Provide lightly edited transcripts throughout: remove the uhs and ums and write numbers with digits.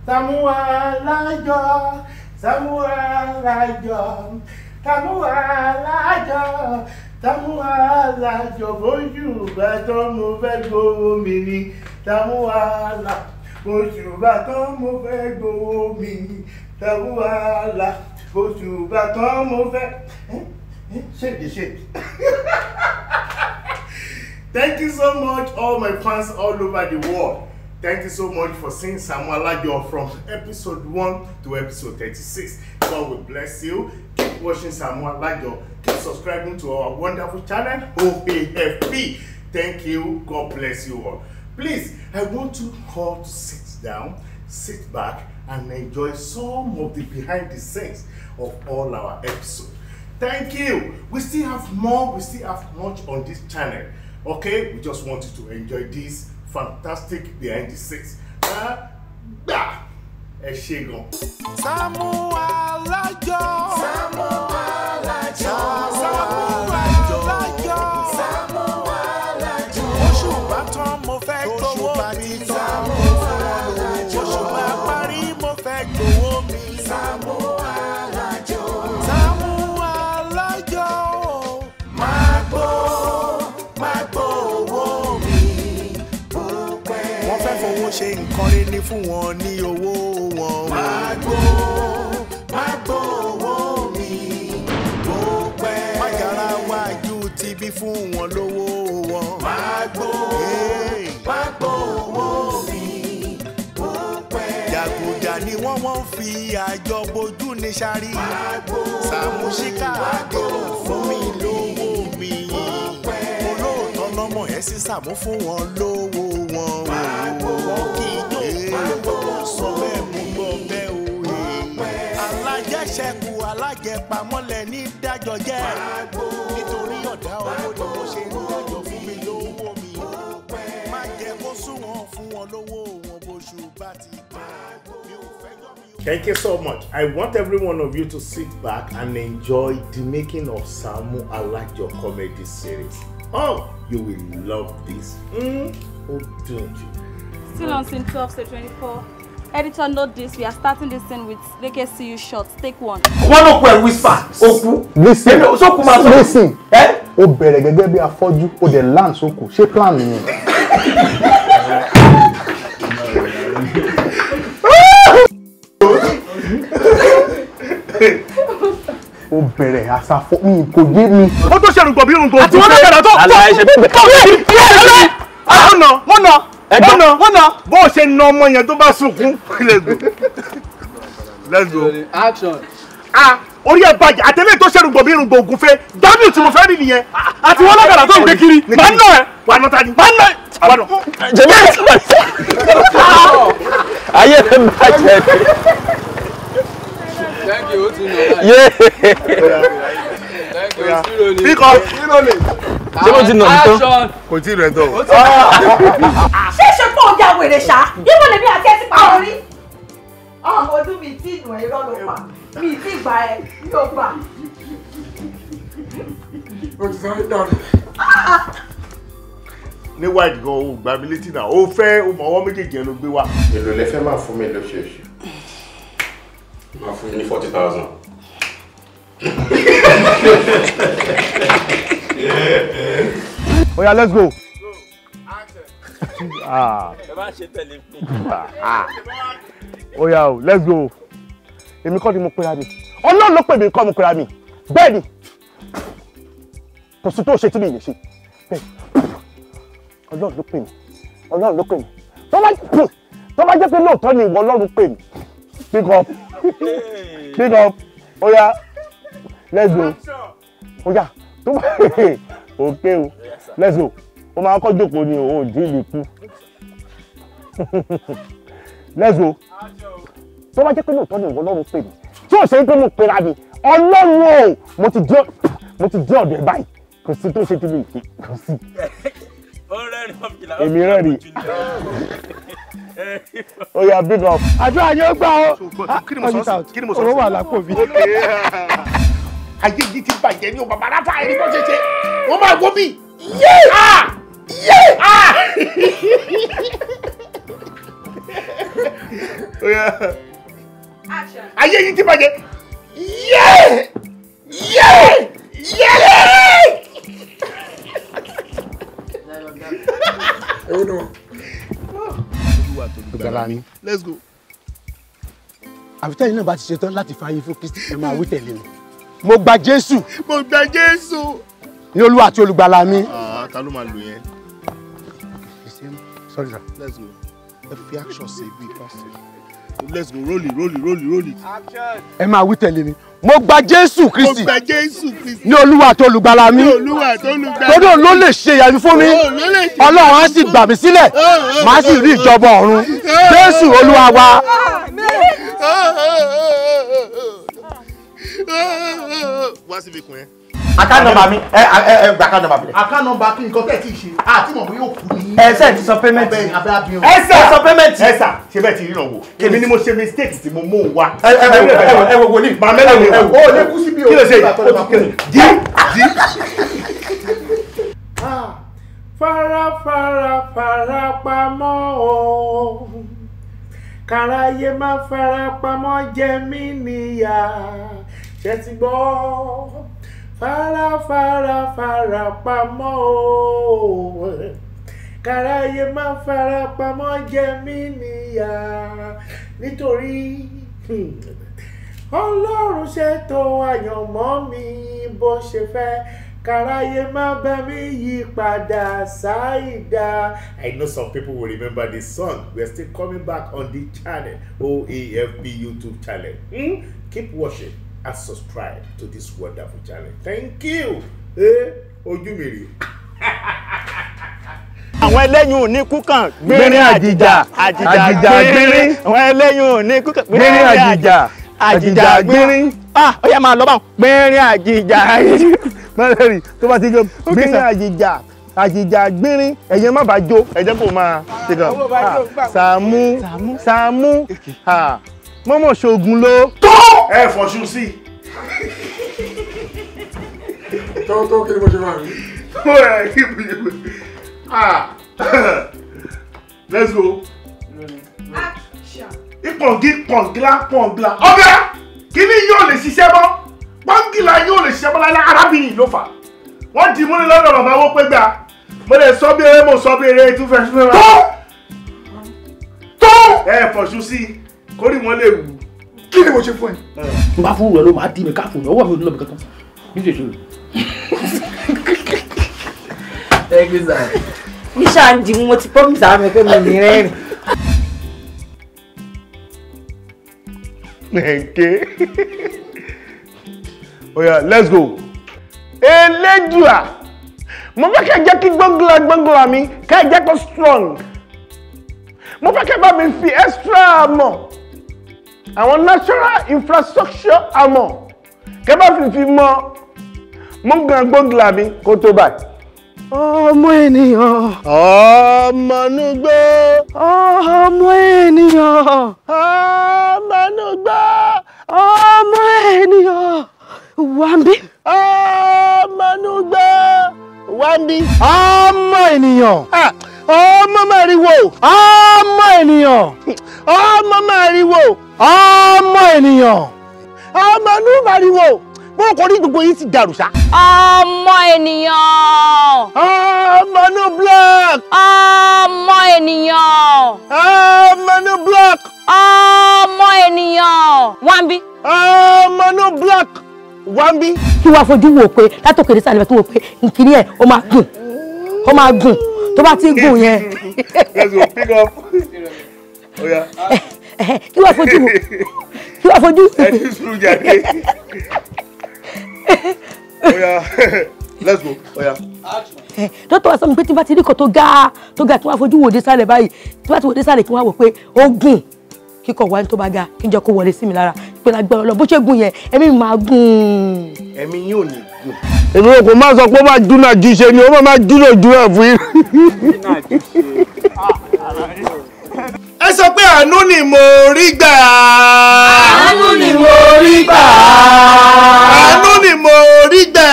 Sàámú Alájọ, Sàámú Alájọ, Sàámú Alájọ, Sàámú Alájọ, bójú bá tán mo fẹ́ gbowó mi ni. Sàámú Alájọ, bójú bá tán mo fẹ́ gbowó mi ni. Sàámú Alájọ, bójú bá tán mo fẹ́. Shake the shake. Thank you so much, all my fans all over the world. Thank you so much for seeing Sàámú Alájọ from episode 1 to episode 36. God will bless you. Keep watching Sàámú Alájọ. Keep subscribing to our wonderful channel, OAFP. Thank you. God bless you all. Please, I want you all to sit down, sit back, and enjoy some of the behind the scenes of all our episodes. Thank you. We still have more. We still have much on this channel. Okay, we just want you to enjoy this fantastic behind the scenes. Ẹ ṣé gan. Sàámú Alájọ. Sàámú Alájọ. Sàámú Alájọ. Sàámú Alájọ. Oṣù bá tán mo fẹ́ gbowó mi. Sàámú Alájọ. Oṣù bá parí mo fẹ́ gbowó mi. Sàámú Alájọ. Sàámú Alájọ. Máa gbó, máa gbowó mi. Bó pẹ́. Wọ́n fẹ́ fowó ṣe nǹkan rere fún wọn ní owó wọn. Máa gbó, máa gbowó mi. Bó pẹ́. Májàra wájú ti bí fún wọn lówó wọn. Máa gbó, máa gbowó mi. Bó pẹ́. Jàgùjà ni wọ́n fi àjọ bojú ní sáré. Máa gbó, Sàámú Ṣíkà àgọ́ fún mi lówó mi. Olóòótọ́ lọ́mọ ẹ̀ sí Sàámú fún wọn lówó wọn. Wọ́n kì í jó olówó sọ bẹ́ẹ̀ mú gbọ́ bẹ́ẹ̀ o. Alájẹṣẹ́kù alájẹpamọ́lẹ̀ ní dájọ́ jẹ́. Nítorí ọ̀dá owó ni mo ṣe ń dájọ́ fún mi lówó mi. Má jẹ́ kó sún wọn fún wọn lówó wọn bóṣù bá ti tán. Mi ò fẹ́ jọ́ mi. Thank you so much. I want every one of you to sit back and enjoy the making of Sàámú Alájọ comedy series. Oh, you will love this. Oh, don't you? Still on scene 12, say 24. Editor, note this. We are starting this scene with Leke see you shot. Take one. Wọ́n ló kú ẹ̀ whisper. Òkú. Listen, Sókú máa sọ. listen. Ẹ́ Ó bẹ̀rẹ̀ gẹ́gẹ́ bí afọ́jú, ó dẹ̀ land sókù. Ṣé plan nìyẹn? Ó bẹ̀rẹ̀ àṣàfọ́ mi kò yé mi. Ó tó ṣe rògbò bí irun tó. Àti wọ́n lọ́kadà tó. Àlàyé ṣe bẹ́ẹ̀. Tó ọ̀nà wọ́n nà Ẹ̀gbọ́n. wọ́n nà. Bó o ṣe na ọmọ yẹn tó bá sunkún. Let's go. Let's go. Action. Ah, orí ẹ̀ bàjẹ́ àtẹlẹ́ tó ṣe rògbò bí irun gbòògùn fẹ́. Dábìlì tí mo fẹ́ rí nìyẹn. Àti wọ́n lọ́kadà tó ń gbé kiri. Màá nà ẹ́. Wà á nà ta ni. Màá nà ẹ́. Wà á nà. Jẹ̀mí ayé ẹ̀ bàjẹ́. Thank you, ó ti nà báyìí. Yé. Thank you, zero ni. Pick up. Ṣé mo ti nà mí tán? Action. Kò tí ì rẹ̀ tán o. Ṣé ṣe pọ̀ ọjà wèrè ṣá? Ibo lèmi àti ẹ ti pàrọ̀ rí. Ọmọ ọdún mi tí ìnù ẹ irọ́ ló pa. Mi tí gbà ẹ, mi ò gbà. Ó ti sáré dànù. Ní white gan o gbà mí létí náà. O fẹ́ o mọ̀ ọwọ́ méjèèjì ẹ ló gbé wá. Èló lẹ fẹ́ máa fún mi lóṣooṣù? Máa fún yín ní 40,000. Oya, let's go. Ah. Ẹ má ṣe tẹ̀lé mi. Oya o, let's go. Èmi kọ́ ni mo pera mi. Ọlọ́run ló pè mí kọ́ mo pera mi. Bẹ́ẹ̀ ni. Kò sí tó ṣe tí mi lè ṣe. Bẹ́ẹ̀ ni. Ọlọ́run ló pè mí. Ọlọ́run ló pè mí. Tó bá jẹ́ pé lóòótọ́ ni ìwọ Ọlọ́run pè mí. Pick up. Pick up. Oya, let's go. Oya, tó bá okay o. Let's go. O máa kọ́ jókòó ni o, ò dín ìlú kú. Let's go. Tó bá jẹ́ pé lóòótọ́ ni ìwọ Ọlọ́run pè mí. Tí ò ṣe é pé mo pera mi, Ọlọ́run o, mo ti dé ọ̀dọ̀ ẹ̀ báyìí. Kò sí tó ṣe tí mi ṣe, kò sí. Ó rẹ́rìn ọ̀fìlà. Èmi rẹ́rìn. Oya, big up. Àdúrà yóò gbà ó. Kí ni mo sọ sí? Kí ni mo sọ sí? Owó wà lápò mi. Ayé yìí ti bàjẹ́ ní o bàbá ráfà ẹni bó ṣe ṣe. Wọ́n máa wó bí. Yé! Ah! Yé! Ah! Ayé yìí ti bàjẹ́. Yé! Yé! Yé! Let's go. Àfitẹ́yìn náà bá ti ṣetán láti fààyè fún Kristi, ẹ máa wí tẹ̀lé mi. Mo gba Jésù. Mo gba Jésù. Ní Olúwa àti Olùgbàlà mi. Ta ló máa lò yẹn? Sorry sir. Let's go. Ẹ fi action ṣe bí pastor. Let's go, roll it, roll it, roll it, roll it. Ẹ máa wí tẹ̀lé mi. Mo gba Jésù Kristi. Mo gba Jésù Kristi. Ní Olúwa àti Olùgbàlà mi. Ní Olúwa àti Olùgbàlà. Torí òun ló lè ṣe ìyanu fún mi. Ọlọ́run á sì gbà mí sílẹ̀. Màá sì rí ìjọba ọ̀run. Jésù Olúwa wa. Wá síbi ikùn yẹn. Account number mi ẹ ẹ gba account number mi. Account number kí nǹkan tẹ̀ tí ì ṣe àti mọ̀ bóyá òkú ni. Ẹ ṣe ti sọ payment. Ẹ sọ payment. Ẹ sà ṣe bẹ́ẹ̀ ti ríran wò. Èmi ni mo ṣe mistake tí mo mú un wá. Ẹ ẹ ẹ wo wòlíì. Màá mẹ́lẹ̀ wò. O lè kú síbi o. Kí ló ṣe yìí? O ti kéré. Jí jí. Fara fara fara pamọ́ o. Kàráyé má fara pamọ́ jẹ mí níyà. Ṣé ti gbọ́? Fara fara fara pamọ́ o. Kàráyé má fara pamọ́ jẹ mí níyà. Nítorí Ọlọ́run ṣètò àyànmọ́ mi bó ṣe fẹ́. Kàráyé má bá mi yí padà ṣáìdá. I know some people will remember this song. We are still coming back on the channel, OAFP YouTube channel. Keep watching and subscribe to this wonderful channel. Thank you. Ojú mi rè. Àwọn ẹlẹ́yìn ò ní kú kàn gbérin àjìjà àjìjà gbérin. Àwọn ẹlẹ́yìn ò ní kú kàn gbérin àjìjà àjìjà gbérin. Ah, ó yá máa lọ báwọn gbérin àjìjà. Mọ́lẹ́rì tó bá ti jó gbérin àjìjà àjìjà gbérin ẹ̀yẹ má bàa jó ẹ̀jẹ̀ kò máa ṣe kàn. Sàámú Sàámú mọ́mọ́ ṣoògùn ló. Tó ẹ fọṣù sí. Tó kí ni mo ṣe máa rí. Let's go. Action. Ìpọ̀ngí pọ̀ngílá pọ̀ngílá. Ọ̀gá kíní yóò lè ṣiṣẹ́ mọ́. Pọ́ngìlá yóò lè ṣiṣẹ́ mọ́ láíláí arábìnrin ló fà. Wọ́n dì í múni lọ́dọ̀ bàbá owó pé gbà. Mo lè sọ bí eré mo sọ bí eré tún fẹ́ fẹ́. Tó tó ẹ fọṣù sí kórì wọn lè wù. Kí ni mo ṣe fún ẹ? N bá fún rẹ ló máa dì mí káfù ní ọwọ́ mi ò ní lọ́bì kankan. Bí ṣe ṣe rè. Thank you, sir. Mi ṣáà ń di mo ti promise àwọn mi pé mi ní rẹ́rìn. Okay. Oya, let's go. Elédùà, mo fẹ́ kẹ́ jẹ́ kí gbọ́ngbọ́n gbọ́ngbọ́n mi kẹ́ jẹ́ kó strong. Mo fẹ́ kẹ́ bá mi fi extra mọ̀ àwọn natural infrastructure àmọ̀ kẹ́ bá fi mọ mú gbọ́ngbọ́n mi kó tó báyìí. Ọmọ ènìyàn. Ọmọnúgbó. Ọmọ ènìyàn. Ọmọnúgbó. Ọmọ ènìyàn. Wambi. Ọmọnúgbó. Wambi. Ọmọ ènìyàn. Ọmọ mẹ́rìnwó. Ọmọ ènìyàn. Ọmọ mẹ́rìnwó. Ọmọ ènìyàn. Ọmọ inú mẹ́rìnwó. Mo kò rí gbogbo yìí ti dàrú ṣá. Ọmọ ènìyàn. Ọmọ inú block. Ọmọ ènìyàn. Ọmọ inú block. Ọmọ ènìyàn. Wambi. Ọmọ inú block. Wambi. Kí wàá fojú wò pé látòkè dé sàlẹ̀ kí wò pé nkíní ẹ̀ ó máa gùn ó máa gùn tó bá ti ń gùn yẹn. Let's go pick up. Oya. Kí wàá fojú wò kí wàá fojú. Ẹ ti sùn jáde. Oya, let's go. Oya. Dókítà wa sọ mi pé tí n bá ti rí kan tó ga tí wọ́n á fojú wò dé sálẹ̀ báyìí tí wọ́n á ti wò dé sálẹ̀ kí wọ́n á wò pé ó gùn kíkọ̀ wá ní tó bá ga kí n jẹ́ kó wọlé sí mi lára pé lágbára Ọlọ́run bó ṣe gùn yẹn ẹ̀mí mi máa gùn. Ẹ̀mí yín ò ní gùn. Èmi ò kò má sọ pé ó máa dúnà ju ṣe ni ó máa dúnà ju ẹ̀ fún yín. Ẹ sọ pé àánú ni mo rí gbà. Àánú ni mo rí gbà. Àánú ni mo rí gbà.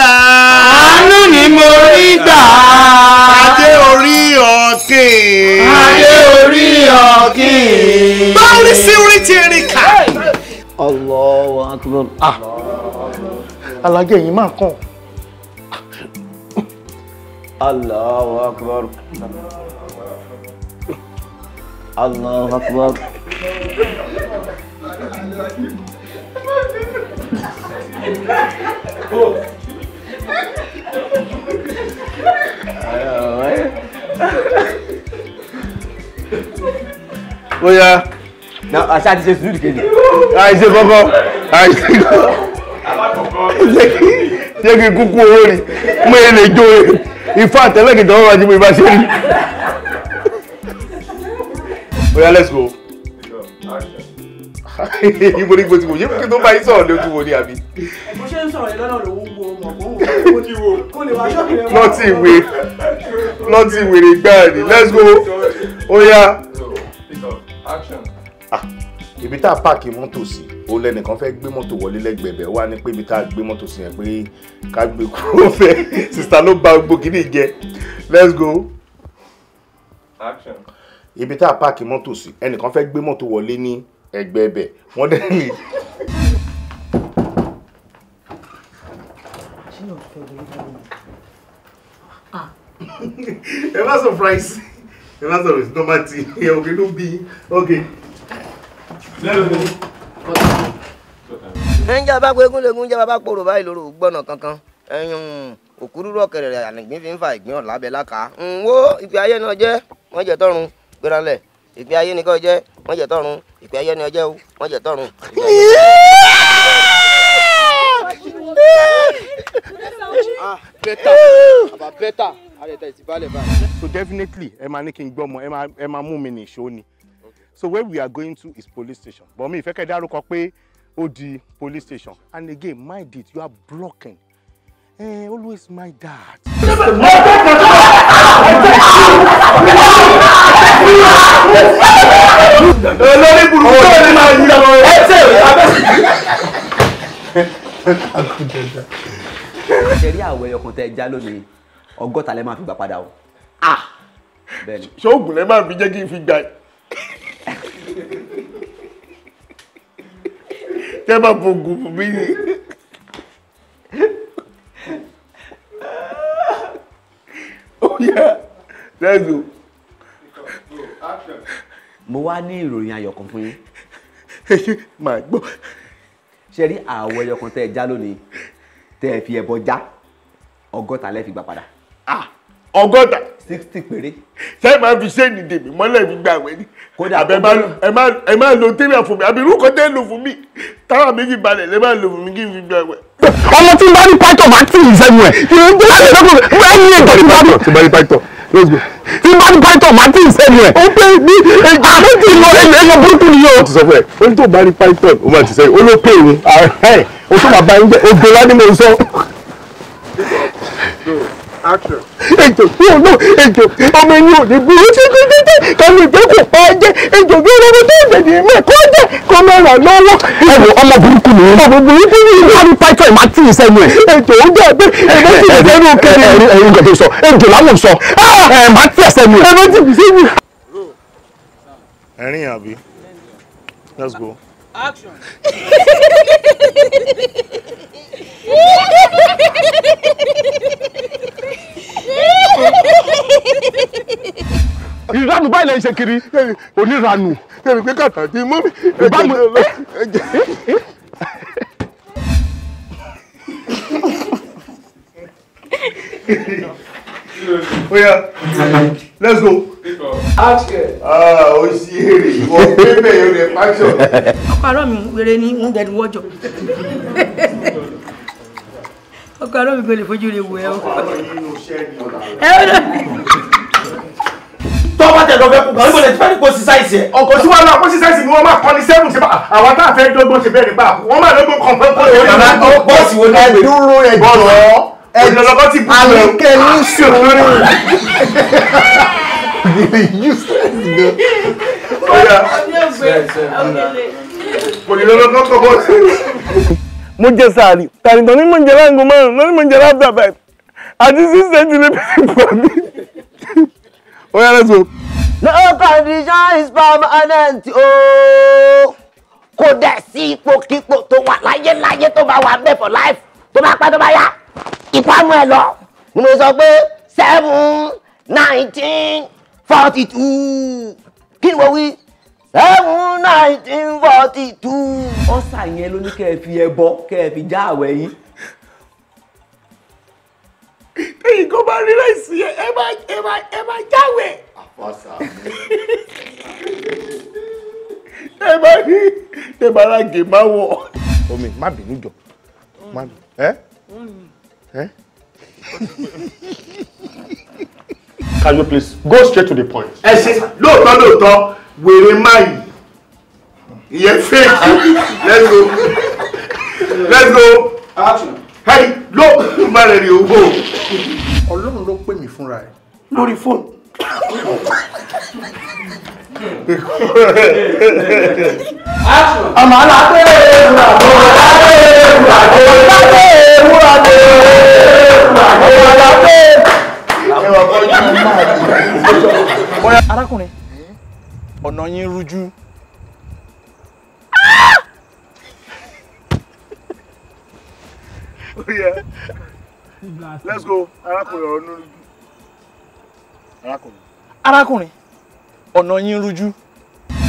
Àánú ni mo rí gbà. Adé orí ọ̀kìn. Adé orí ọ̀kìn. Báwo ni Tìrìkà. Allahu akbar. Ah, alájẹ yìí máa kàn. Allahu akbar. Allahu akbar. Bóyá. Àṣà ti ṣe sùúrù kejì. Àìṣe kọ́kọ́. Àìṣe kọ́kọ́. Ṣé kí n kúkú owó ni? Mo lè jó ifá àtẹlẹ́kẹ̀tẹ̀ wọ́n wájú mi bá ṣe rí. Bóyá let's go. Ibo ni mo ti wò ṣé kí n tó bá yín sọ̀rọ̀ lójú wo ni àbí? Bó ṣe ń sọ̀rọ̀ yẹn lọ́nà lòún wo mọ̀ kó wò kó lè wá ṣọ́ọ̀kì rẹ̀. Lọ́tì ìwé lọ́tì ìwèrè gbáà ni let's go. Ó yá. Ibi tá a páàkì mọ́tò sí ó lẹ́nìkan fẹ́ gbé mọ́tò wọlé lẹ́gbẹ̀ẹ́ bẹ̀ wá ní pé ibi tá a gbé mọ́tò sí yẹn pé ká gbé kúrò fẹ́ sista ló ba gbogbo kìíní jẹ let's go. Action. Ibi tá a páàkì mọ́tò sí ẹnìkan fẹ́ gbé mọ́tò wọlé ní ẹgbẹ́ bẹ̀ wọ́n dẹ̀ ní. Ẹ má surprise ẹ má surprise normal tea ẹ òkè ló bí okay. Ǹjẹ́ bá gbégún légún jẹ́ bàbá pòrò báyìí lóru gbọ́nà kankan ẹ̀yìn òkúrúrú ọ̀kẹ́rẹ̀ ànìgbín fi ń fa ìgbín ọ̀làbẹ̀ láka ń wo ìpè ayé náà jẹ́ wọ́n jẹ́ tọ́run gbéra lẹ̀ ìpè ayé ni kò jẹ́ wọ́n jẹ́ tọ́run ìpè ayé ni ọjẹ́ o wọ́n jẹ́ tọ́run. Better àrẹ̀tẹ̀ ìtìbalẹ̀ báyìí. So definitely ẹ máa ní kí n gbọ́mọ ẹ máa mú mi nìṣó ni. So where we are going to is police station. But mi ìfẹ́ kẹ́ dárúkọ pé ó di police station. And again, mind it, you are blocking. Always mind that. Olórí burúkú tó ní máa yí ọmọ rẹ̀. Ẹ ṣe abẹ́. Ṣé rí àwọ̀ ẹyọ kan tẹ́ ẹ já lónìí, 60 lẹ máa fi gbà padà o. Bẹ́ẹ̀ni. Ṣé oògùn lẹ máa fi jẹ́ kí n fi gbà? Tẹ́ bá fògùn fún mi ni. Oh yeah, let's go. Mo wá ní ìròyìn ayọ̀ kan fún yín. Màá gbọ́. Ṣé rí àwọ̀ ẹyọ kan tẹ́ ẹ já lónìí, tẹ́ ẹ fi ẹbọ já, 60 lẹ fi gbà padà. 60? 60 péré. Ṣé ẹ máa fi ṣéènì dèmí mọ́lẹ̀ fi gbà wẹ́ ni? Kódà àbẹ ẹ máa lo tẹ́lẹ̀ fún mi àbí irú kan tẹ́ lò fún mi táwa méjì balẹ̀ lẹ́ máa lò fún mi kí n fi gbà wẹ́. Ọmọ tí n bá ní pító máa tì í sẹ́nu ẹ̀. Tí n bá ní pító let's go. Tí n bá ní pító máa tì í sẹ́nu ẹ̀. Ó pé ní àmì tí lọ ẹ̀yọ burúkú ni yóò. Ó ti sọ fún ẹ, ó ní tó bá ní pító ó máa ti sẹ́yìn, ó ló pè òun, ó tó máa bá yín jẹ́, ó gbé wá ní mo sọ. Action. Ejò yóò lọ ejò ọmọ ẹni ò ní burú títí títí kàmú ìgbé kò pa á jẹ ejò bí ọmọ tó ń dèdè mẹ kó jẹ kó má rà lọ́wọ́. Ẹ wo ọmọ burúkú ni ọmọ burúkú ni ìwà ní pító ìmá tì í sẹ́nu ẹ̀. Ejò ó jẹ́ pé ẹ̀rọ tí ì sẹ́nu kéré. Ẹ̀rọ nǹkan tó sọ ejò láwọn sọ ẹ̀ má tì í sẹ́nu ẹ̀. Ẹ̀rọ tí ì sẹ́nu. Ẹ̀rín àbí let's go. Action. Ìranù báyìí lẹ́yìn ṣe kiri oníranù. Ẹ̀mí pé kàtà tí mú mi. Ìbámu Oya, let's go. Action. Ah, ó ṣí èrè ìwọ pépè yóò lè pàṣọ. Ọkọ àárọ̀ mi wéré ní wọ́n gẹ̀dú wọ́jọ̀. Ọkọ àárọ̀ mi kò lè fojú rẹ̀ wò ẹ́ o. Ọkọ àárọ̀ yìí ló ṣẹ́ ni ọ̀la. Ẹ ó lọ. Tọ́ bá tẹ̀ lọ fẹ́ kú gan, níbo lè ti fẹ́ ní kó sí sáìsì ẹ̀? Ọkọ̀ tí wọ́n lọ kó sí sáìsì ni wọ́n máa kọ́ ní 7 ṣe bá àwọn tá a fẹ́ dọ́gbọ́n ṣe bẹ́ẹ̀ nípa wọ́n máa dọ́gbọ́n kàn fẹ́ kó lórí. Bàbá bọ́ọ̀sì wo ni ẹ dúró ẹ jọ̀ọ́. Òdìlọ́lọ́kọ́ ti bú ẹ. Àníkẹ́ ní sùúrù. Useless girl. Oya. Òdìlọ́lọ́kọ́ kọ́ bọ́ọ̀sì. Mo jẹ sàárì, tàrìntàn ní mo ń jẹ láago 5, lóní mo ń jẹ láfta 5, àti 6 centimeters pọ̀ mi. Oya, let's go. No condition is permanent. Oh, Kò dẹ̀ sí ipòkípò tó wà láyé láyé tó bá wà bẹ́ẹ̀ for life, tó bá pẹ́ tó bá yá, ìpamọ́ ẹ lọ. Ni mo sọ pé 7 19 42. Kí ni mo wí? 7 19 42. Ọ̀sà yẹn ló ní kẹ́ ẹ fi ẹbọ kẹ́ ẹ fi já àwẹ̀ yín. Èyí kò bá rí ráìsì yẹn, ẹ máa jáwèé. Ẹ bá rí ẹ bá ra gè má wọ̀. Omi má bínú jọ. Má bínú. Ẹ́ ẹ́. Can you please go straight to the point? Ẹ ṣe lóòótọ́ lóòótọ́ wèrè máa yìí. Ìyẹn fake. Let's go. Let's go. Action. Hey, ló má rẹ̀ rí owó. Ọlọ́run ló pè mí fúnra ẹ̀. Lórí fóònù. Ọmọ alágbé ewúrà tó alágbé ewúrà tó alágbé ewúrà tó alágbé. Arákùnrin, ọ̀nà yín rújú. Let's go. Arákùnrin ọ̀nà rújú. Arákùnrin, ọ̀nà yín rújú.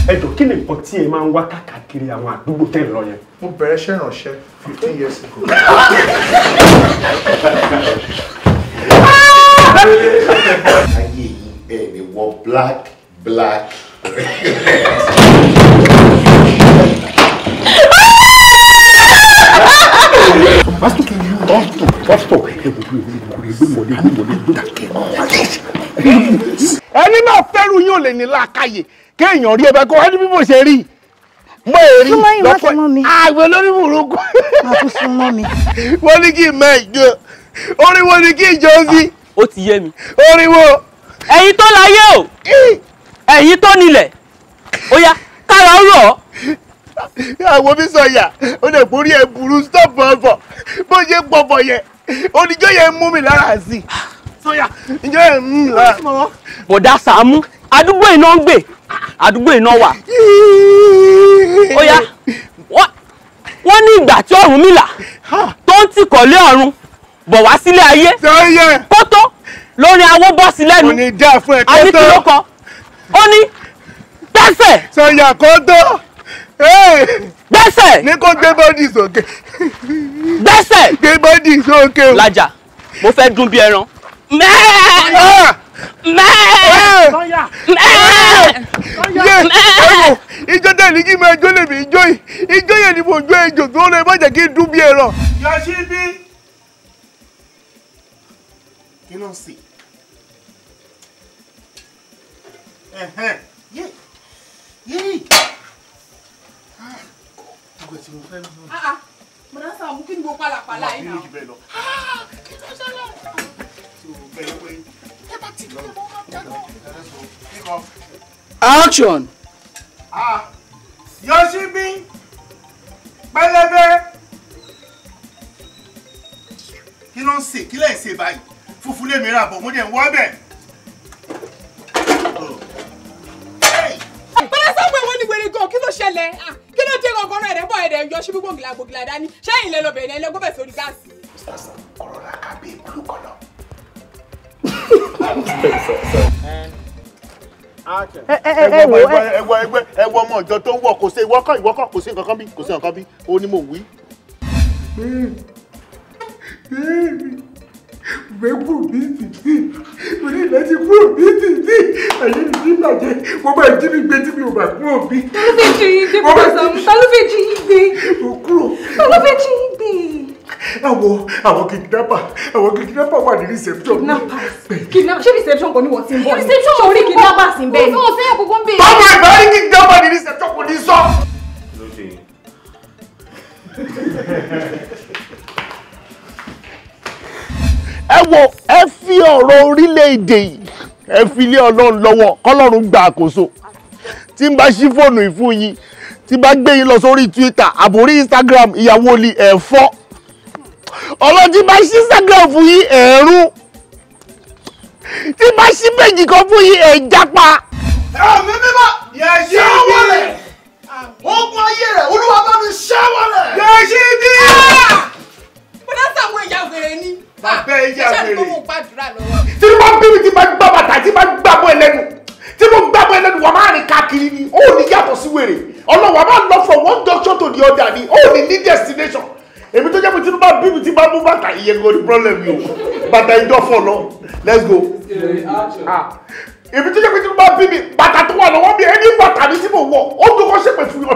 Ẹ jọ̀ọ́, kí ni nǹkan tí ẹ máa ń wá káàkiri àwọn àdúgbò tẹ́ ń lọ yẹn? Mo bẹ̀rẹ̀ iṣẹ́ ìránṣẹ́ 15 years ago. Ayé yìí ẹ lè wọ black black. Pásítọ̀ ẹni náà fẹ́rù yín ò lè ní làákàyè kéèyàn rí ẹbẹ kó ẹni bí mo ṣe rí mo rí lọ́pọ̀ àgbẹ̀ lórí burúkú. Wọ́n ní kí n mọ ìjọ orí wo ni kí n jọ sí. Ó ti yé mi. Orí wo. Ẹ̀yin tó láyé o, ẹ̀yin tó nílẹ̀, ó yá kára ó rọ̀ ọ́. Àwọn mi sọ yà ó lè borí ẹ burú stop bọ̀bọ̀ bó ṣe pọ̀bọ̀ yẹn oníjó yẹn mú mi lára sí i sọyà ìjọ yẹn mú mi lára. Bọ̀dá Sàámú, àdúgbò iná ń gbè, àdúgbò iná wà. Ó yá, wọ́n ní ìgbà tí Ọ̀rúnmìlà tó ń tìkọ̀lé ọ̀run bọ̀ wá sílé ayé kótó lórí awó bọ́ sí lẹ́nu. Kò ní dá fún ẹ kótó. Àní kí ló kọ? Ó ní gbẹ́sẹ̀. Sọyà kótó. Gbẹ́sẹ̀. Ní kó gbé bọ́dì sókè. Gbẹ́sẹ̀. Gbé bọ́dì sókè. Lájà, mo fẹ́ dún bí ẹran. Mẹ́ẹ̀. Mẹ́ẹ̀. Mẹ́ẹ̀. Ijó tẹ̀lé kí n máa jó lèmi ijó yìí. Ijó yẹn ni mo jó ejò tó lè má jẹ́ kí n dún bí ẹran. Yọ̀ṣíbí. Kí ló ń sè? Yé. Yé. Bọ̀dá Sàámú, kí ni gbogbo pálapàla yìí náà? Kí ló ṣẹlẹ̀? Action. Yọ̀ṣíbí pẹlẹbẹ. Kí ló ń sè? Kí lẹ̀ ń sè báyìí? Fùfú lèmi rà bọ̀, mo dẹ̀ ń wọ́ bẹ̀. Bọ̀dá Sàámú, èwo ni wèrè gan? Kí ló ṣẹlẹ̀? Kí ló dé gangan náà? Ẹ̀rẹ̀ bọ̀ ẹ̀rẹ̀ yọ síbí gbòǹgìlà gbòǹgìlà dání. Ṣẹ́yìn lẹ lọ bẹ̀rẹ̀ ẹ lọ gbọ́bẹ̀ sórí gáàsì. Kọ̀rọ̀lá kábíyè blue colour. Ẹ wo ọmọ ìjọ tó ń wọ̀, kò sí ìwọ́kọ̀ ìwọ́kọ̀, kò sí nǹkan kan bí, kò sí nǹkan bí, ó ní mò ń wí. Bẹ́ẹ̀ kúrò bí títì, mo ní láti kúrò bí títì, ayé mi ti bàjẹ́, mo máa jí mi gbé tí mi ò bá kúrò bí. Ta ló fẹ́ jí yín gbé, Bọ̀dá Sàámú? Ta ló fẹ́ jí yín gbé? Mo kúrò. Ta ló fẹ́ jí yín gbé? Àwọn kidnapper, àwọn kidnapper wà ní reception. Kidnappers? Ṣé reception kò ní wọ́n ti ń bọ̀ ni? Reception kò ní kidnappers ń bẹ̀ ni. Kò sí òkùnkùn ń bẹ̀. Báwo ìbá rí kidnapper ní reception kò ní sọ? Ẹ wo, ẹ fi ọ̀rọ̀ orílẹ̀-èdè yìí, ẹ fi lé Ọlọ́run lọ́wọ́, kọ́lọ́run gba àkóso. Tí n bá ṣí fóònù yìí fún yín, tí n bá gbé yín lọ sórí Twitter àbórí Instagram, ìyàwó ni ẹ̀ fọ́. Ọlọ́run, tí n bá ṣí Instagram fún yín, ẹ̀rún. Tí n bá ṣí péjì kan fún yín, ẹ̀ jápa. Ẹ̀mí mímọ́ yẹ ṣé wọlé. Ogun ayé rẹ̀ Olúwa bá mi ṣẹ́ wọlé. Yẹ́sí bí. Bọ́dá Sàámú ìyá wèrè ni. Bàbá ìyá wèrè. Ṣé àdúgbò mo gbàdúrà lọ́wọ́? Tí mo bá bí mi ti máa gbá bàtà tí máa gbà bọ́ ẹlẹ́nu tí mo gbà bọ́ ẹlẹ́nu wà máa rìn káàkiri ni ó ní yàtọ̀ sí wèrè ọlọ́wà máa lọ from one junction to the other ni ó ní ní destination. Èmi tó jẹ́ pé tí mo bá bí mi ti máa mú bàtà ìyẹn gan ni problem yìí o bàtà ìjọ fọ̀ lọ let's go. Èmi tó jẹ́ pé tí mo bá bí mi bàtà tó wà lọ́wọ́ mi ẹni bàtà mi tí mo wọ̀ ó tó kọ́ ṣépè fún yọ.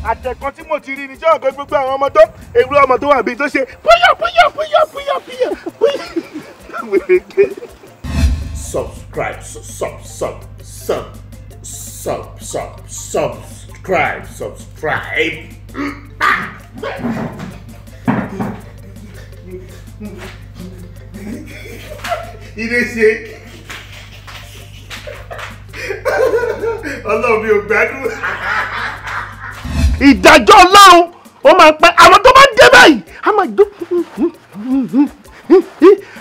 Àtẹ̀kọ́ tí mo ti rí ni jẹ́ ọ̀gá gbogbo àwọn ọmọ tó ewúrẹ́ ọmọ tó wà bíi tó ṣe púyà púyà púyà púyà púyà púyà. Subscribe sub sub sub sub sub subscribe subscribe. Ilé ṣe Ọlọ́run mi ò gbádùn. Ìdájọ́ Ọlọ́run ó máa pẹ́ àwọn tó bá dé báyìí a máa jó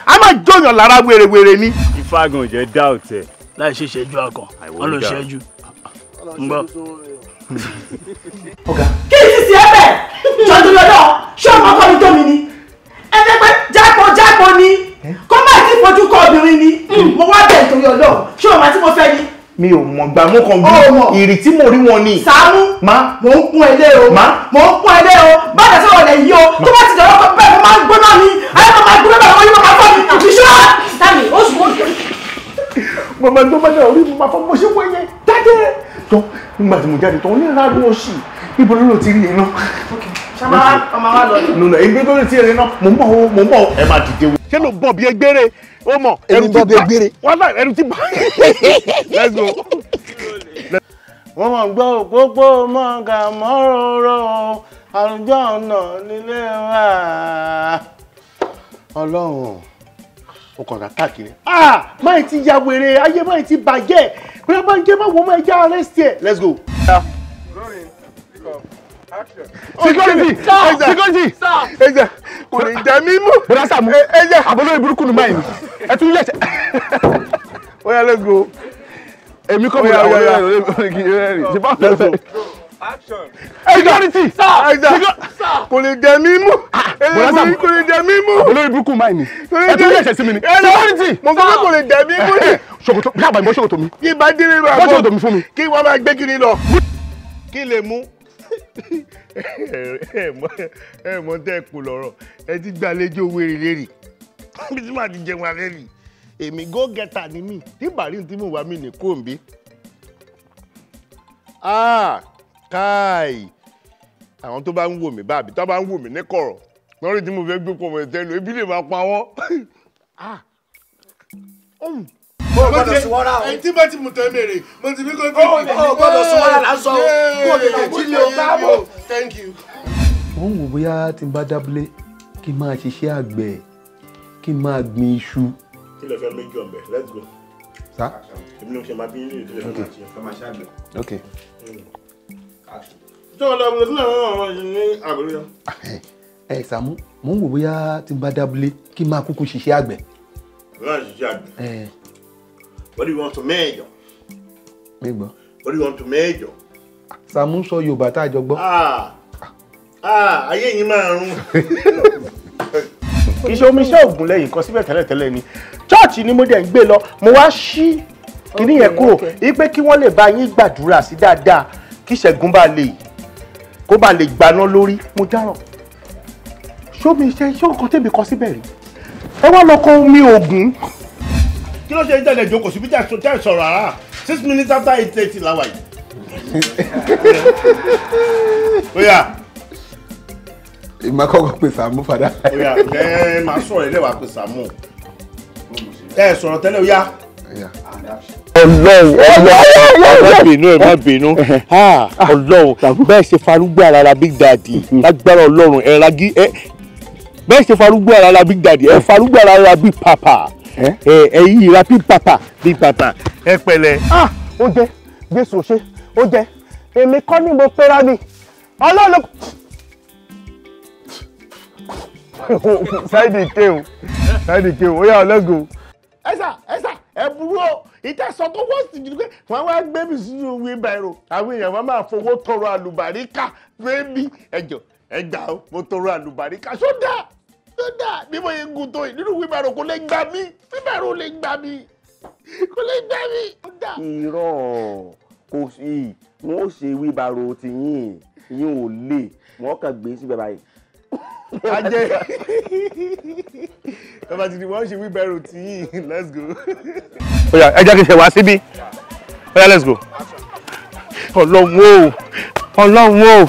a máa jóyàn lára wèrèwèrè ni. Ifágan jẹ́ doubt ẹ̀. Láì ṣe ìṣẹ́jú akàn, wọ́n lọ ṣẹ́jú. Ń gbọ́. Kí ni sísè ẹ bẹ̀? Jọ̀dún lọ́dọ̀, ṣé ọmọ ọkọ mi tó mi ni? Ẹ fẹ́ pé jápọ̀ jápọ̀ ni, kó má ti fojú kọ obìnrin ni, mo wá bẹ̀ nítorí Ọlọ́run, ṣé ọmọ tí mo fẹ́ ni? Mi ò mọ̀ gbà mú kan bí ìrì tí mo rí wọn ni. Sàámú mò ń kún ẹlé o mò ń kún ẹlé o báyìí sọ̀rọ̀ lẹ̀ yìí o tó bá ti dọ̀rọ̀ pé bẹ́ẹ̀ mo máa ń gbóná ni ayé mo máa ń gbóná bẹ́ẹ̀ wọ́n yóò máa fọ́ mi ìṣọ́. Sami ó sùn ó sùn. Mo máa gbọ́ báyà orí mo máa fọ́ mo ṣe wọ ẹyẹ jáde. Tó nígbà tí mo jáde tó ní ìlànà òṣì ibo ló ti rí iná. Ọmọ wa lọ. Nùnà ibi ló ti rí iná mò ń bọ̀ o mò ń bọ̀ ẹ máa dìde wo. Ṣé ló bọ̀ bí egbére? Ó mọ̀ ẹrù ti bá wọ́n ẹrù ti bá. Let's go. Wọ́n máa gbọ́ òpópó mọ́gà mọ́rọ̀rọ̀ àrùjọ ọ̀nà nílé wa. Ọlọ́run ó kàn rà káàkiri. Máì ti ya wèrè ayé máì ti bàjẹ́ bóyá máa ń jẹ́ máa wọ máa já arrest ẹ̀. Let's go. Security! Security! Ẹja kò lè jẹ mí mú. Bọ́dá Sàámú ẹja àbọ̀lórí burúkú ni máa yìí ẹ tún yẹ̀ṣẹ̀. Oya let's go. Èmi kọ́ mi Oya, àwọn oya, olórí ṣe bá Let's go. Security! Ẹja kò lè jẹ mí mú. Bọ́dá Sàámú Kò lè jẹ mí mú. àbọ̀lórí burúkú máa yìí ẹ tún yẹ̀ṣẹ̀ sí mi ni. Security! Mo sọ pé kò lè jẹ mí mú ni. Ṣòkòtò bí àbàmì bọ́ ṣòkòtò mi. Kí bá délé máa Bọ́ ṣòkòtò mi fún mi. Kí wọ́n máa gbé kiri lọ. Kí lè mú. Ẹ mọ tẹ kù lọ́rọ̀ ẹ ti gbàlejò wèrè lérì bí tí màá ti jẹun alẹ́ rì èmi go getter ni mí tí bàrí tí mò ń wá mi ní kòǹbí. Káì àwọn tó bá ń wò mí báàbí tó bá ń wò mí ní kọ̀rọ̀ lórí tí mo fẹ́ gbé pọ̀ mọ̀ ìtẹ́nu ebi lè máa pa wọ́n. O gbọ́dọ̀ sún wọ́rà o. Ẹni tí bá ti mú tẹ́ mèrè mo ti fi kó tí. O gbọ́dọ̀ sún wọ́rà là ń sọ o. Kó o tètè jí mi o káàbọ̀. Thank you. Mo ń wò bóyá tí n bá dábúlé kí n máa ṣiṣẹ́ àgbẹ̀ kí n máa gbin iṣu. Kí lè fẹ́ méjì ọ̀bẹ let's go. Sá. Èmi ló ń ṣe máa bí yín lè fẹ́ máa ṣe. Ok. Ṣé o lọ sílẹ̀ náà ní àbúrò? Ẹ Sàámú, mo ń wò bóyá tí n bá dábúlé kí n máa kúkú ṣiṣẹ́ àgbẹ̀. Láì ṣiṣẹ́ àgbẹ̀. What do you want to major? Mi gbọ́. What do you want to major? Sàámú sọ Yorùbá tá a jọ gbọ́. Ayé yìí máa rún. Kì í ṣe omi iṣẹ́ ògùn lẹ́yìn kan síbẹ̀ tẹ́lẹ̀tẹ́lẹ̀ ni. Chọ́ọ̀chì ni mo dẹ̀ ń gbé lọ, mo wá ṣí kíní yẹn kúrò wípé kí wọ́n lè bá yín gbàdúrà sí dáadáa kí ìṣẹ́gun bá lè kó bá lè gbaná lórí. Mo dáràn. Ṣómi iṣẹ́ ṣé nǹkan tèmi kọ síbẹ̀ rí? Ẹ wá lọ kọ omi ògùn. Kí ló ṣe ń tẹ̀lé ìjókòó síbi tẹ̀ sọ̀rọ̀ rárá 8:06 láwa yìí. Oya. Ìmọ̀ kọ́kọ́ pè Sàámú fàdá. Oya ẹ máa sọ̀rọ̀ ẹ lẹ́wàá pè Sàámú. Ẹ sọ̀rọ̀ tẹ́lẹ̀ oya. Ọlọ́run Ọlọ́run ẹ má bínú ẹ má bínú Ọlọ́run bẹ́ẹ̀ ṣe farúgbó ara ra Big Daddy lágbára Ọlọ́run ẹ ra gí ẹ bẹ́ẹ̀ ṣe farúgbó ara ra Big Daddy ẹ farúgbó ara ra Big Papa ẹ yí ra Big Papa Big Papa ẹ pẹ̀lẹ́. Ó jẹ Jésù ṣe ó jẹ èmi kọ́ ni mo pera mi Ọlọ́run. Sáìdì kéwù Sáìdì kéwù ó yá let's go. Ẹ sà ẹ sà ẹ burú o Ìtẹ̀sán tó wọ́n sì jù pé wọ́n wá gbé mi sínú wheelbarrow. Àwọn èèyàn wọn máa fowó tọrọ àlùbáríkà fẹ́mi. Ẹjọ́ ẹgbà ó, mo tọrọ àlùbáríkà. Sódà sódà bí mo yẹ gùn tó yìí nínú wheelbarrow kò lè gbà mí. Wheelbarrow lè gbà mí. Kò lè gbà mí. Irọ́ kò sí, wọ́n ó ṣe wheelbarrow ti yín, yín ò lè, wọ́n kàn gbé síbẹ̀ báyìí. Ajé bàbá ti di wọ́n ṣe wheelbarrow tí yín, let's go. Oya ẹ jẹ́ kí n ṣe wá síbí. Oya let's go. Ọlọ́run o, Ọlọ́run o,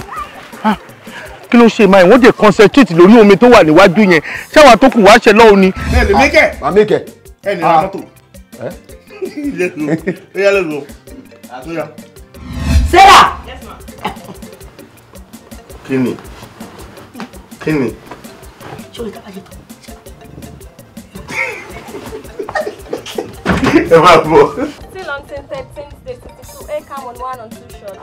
kí ló ṣe máa wọ́n dé concentrate lórí omi tó wà níwájú yẹn, ṣé àwọn tó kù wá ṣe lọ́wọ́ ni. Ẹ lè mẹ́kẹ̀. Màá mẹ́kẹ̀. Ẹ ní ra mọ́tò. Let's go. Oya let's go. Oya. Sarah. Yes ma. Kí ni? Kí ni? Ṣé o lè tábàjẹ́ tó? Ẹ máa bọ̀. Still on 13th day 62, A cam on 1 on 2 shot,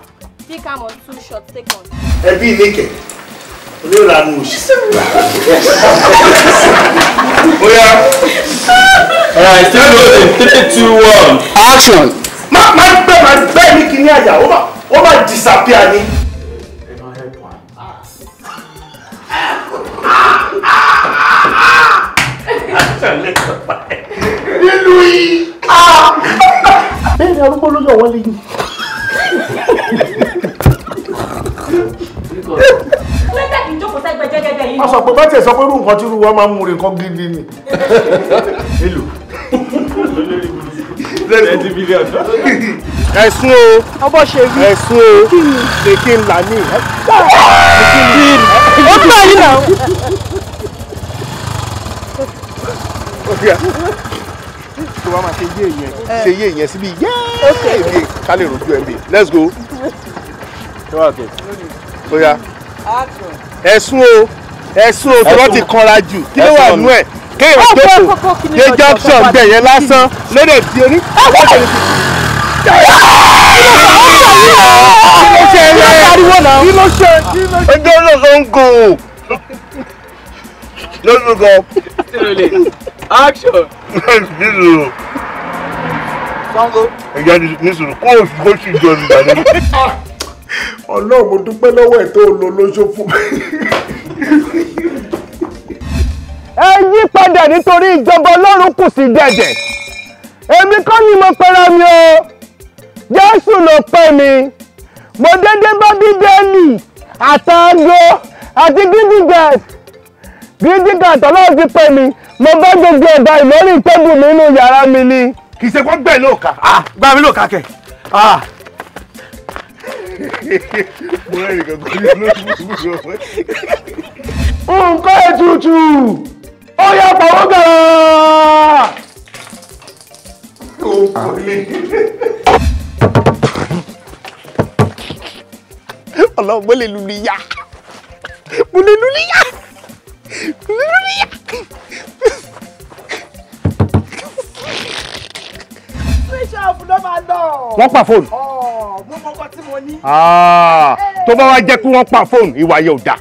B cam on 2 shot, take on. Ẹbí ìlékè, olóòlànà òṣì. Oya. Alright, still rolling. 3, 2, 1, action. Má gbẹ́ ní kíní àyà, ó máa disappear ni. Nílùú yìí. Bẹ́ẹ̀ ni arúgbó ló yọ̀ wọ́n lé yìí. Lẹ́tẹ̀ kì í jókòó sẹ́gbẹ̀ẹ́ jẹ́gẹ́dẹ́ yìí. A sọ pé bá tiẹ̀ sọ pé irú nǹkan tí irú wa máa ń múre nǹkan gidi ni. Èlò. Ẹ̀sùn o. Ọbọ̀ ṣe rí. Ẹ̀sùn o. Kí ni? Ṣèké ńlá ní. Ó tún àyè náà. Tó bá máa ṣe yé yẹn, ṣe yé yẹn síbi yéé ká lè rojú ẹ̀ bí. Let's go. Oya. Ẹ̀sùn o, ẹ̀sùn o, tó bá ti kanra jù, kí ló wà nú ẹ̀? Kéèyàn tó kù dé junction bẹ̀ yẹn lásán lóde tí o ní. Kí ló ṣe rẹ̀? Kí ló ṣe? Ẹjọ́ náà ló ń gò. Let's go. Action. Nísòro. Sango. Ẹ̀yà nísòro kó o sì jọ nígbà náà. Ọlọ́run mo dúpẹ́ lọ́wọ́ ẹ̀ tó lọ lóṣó fún mi. Ẹ yí padà nítorí ìjọba Ọlọ́run kù sí dẹ̀dẹ̀. Èmi kọ́ ni mo pera mi o. Jésù ló pè mí. Mo dédé bá Bíbélì àtàgò àti gídígàt. Gídígàt Ọlọ́run ti pè mí. Mo bá gbogbo ẹ̀dá ìmọ̀rí tẹ́bù mi nínú yàrá mi ni. Kì í ṣe kó gbẹ̀ lóòka. Gbà mí lóòka kẹ̀. Mo rẹ́ nìkan kò ní lóṣù. Nǹkan ètùtù ó yá pàwọ́ gàrà. Ọlọ́run mo lè lù níyà. Mo lè lù níyà. Mo lè lù níyà. Switch off ló máa lọ. Wọ́n pa fóònù. Mo mọ nǹkan tí mo ní. Tó bá wá jẹ́ kí wọ́n pa fóònù, ìwà yẹn ò dáa.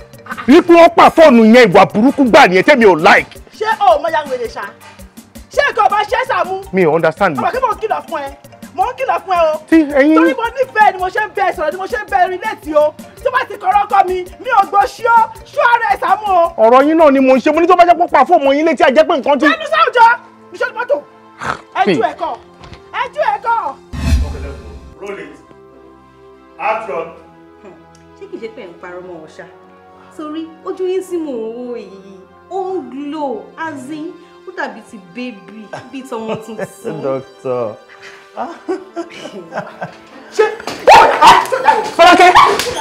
Wípé wọ́n pa fóònù yẹn, ìwà burúkú gbà nìyẹn tẹ́mi ò like. Ṣé o mọ ya wèrè ṣá? Ṣé nǹkan ọba ṣẹ́ Sàámú? Mi ò understand. Ọmọ kí mò ń kìlọ̀ fún ẹ. Mò ń kìlọ̀ fún ẹ o. Tí ẹ̀yin. Torí mo nífẹ̀ẹ́ ni mo ṣe ń bẹ sọ̀rọ̀ ni mo ṣe ń bẹ relate o. Tó bá ti kọ̀rọ̀ ọkọ mi, mi ò gbọ́ ṣíọ́ ṣọ́ ara ẹ̀ Sàámú o. Ọ̀rọ̀ yín náà ni mo ń ṣe, mo ní tó bá jẹ́ pé pa fóònù yín létí àjẹ́ pé nǹkan tí. Ẹnu sáwùjọ, iṣẹ́ ni mọ́tò. Ẹjú ẹ̀kọ́. Ẹjú ẹ̀kọ́. Okay, let's go. Roll it. Action. Ṣé kìí ṣe pé ẹ̀ ń parọ́ mọ́ ọ ṣá? Torí ojú yín tí mò ń wò yìí, ó ń glow, as in, ó dàbí ti bébì, bíi tọmọ tuntun. Doctor. Ṣé Fọlákẹ́,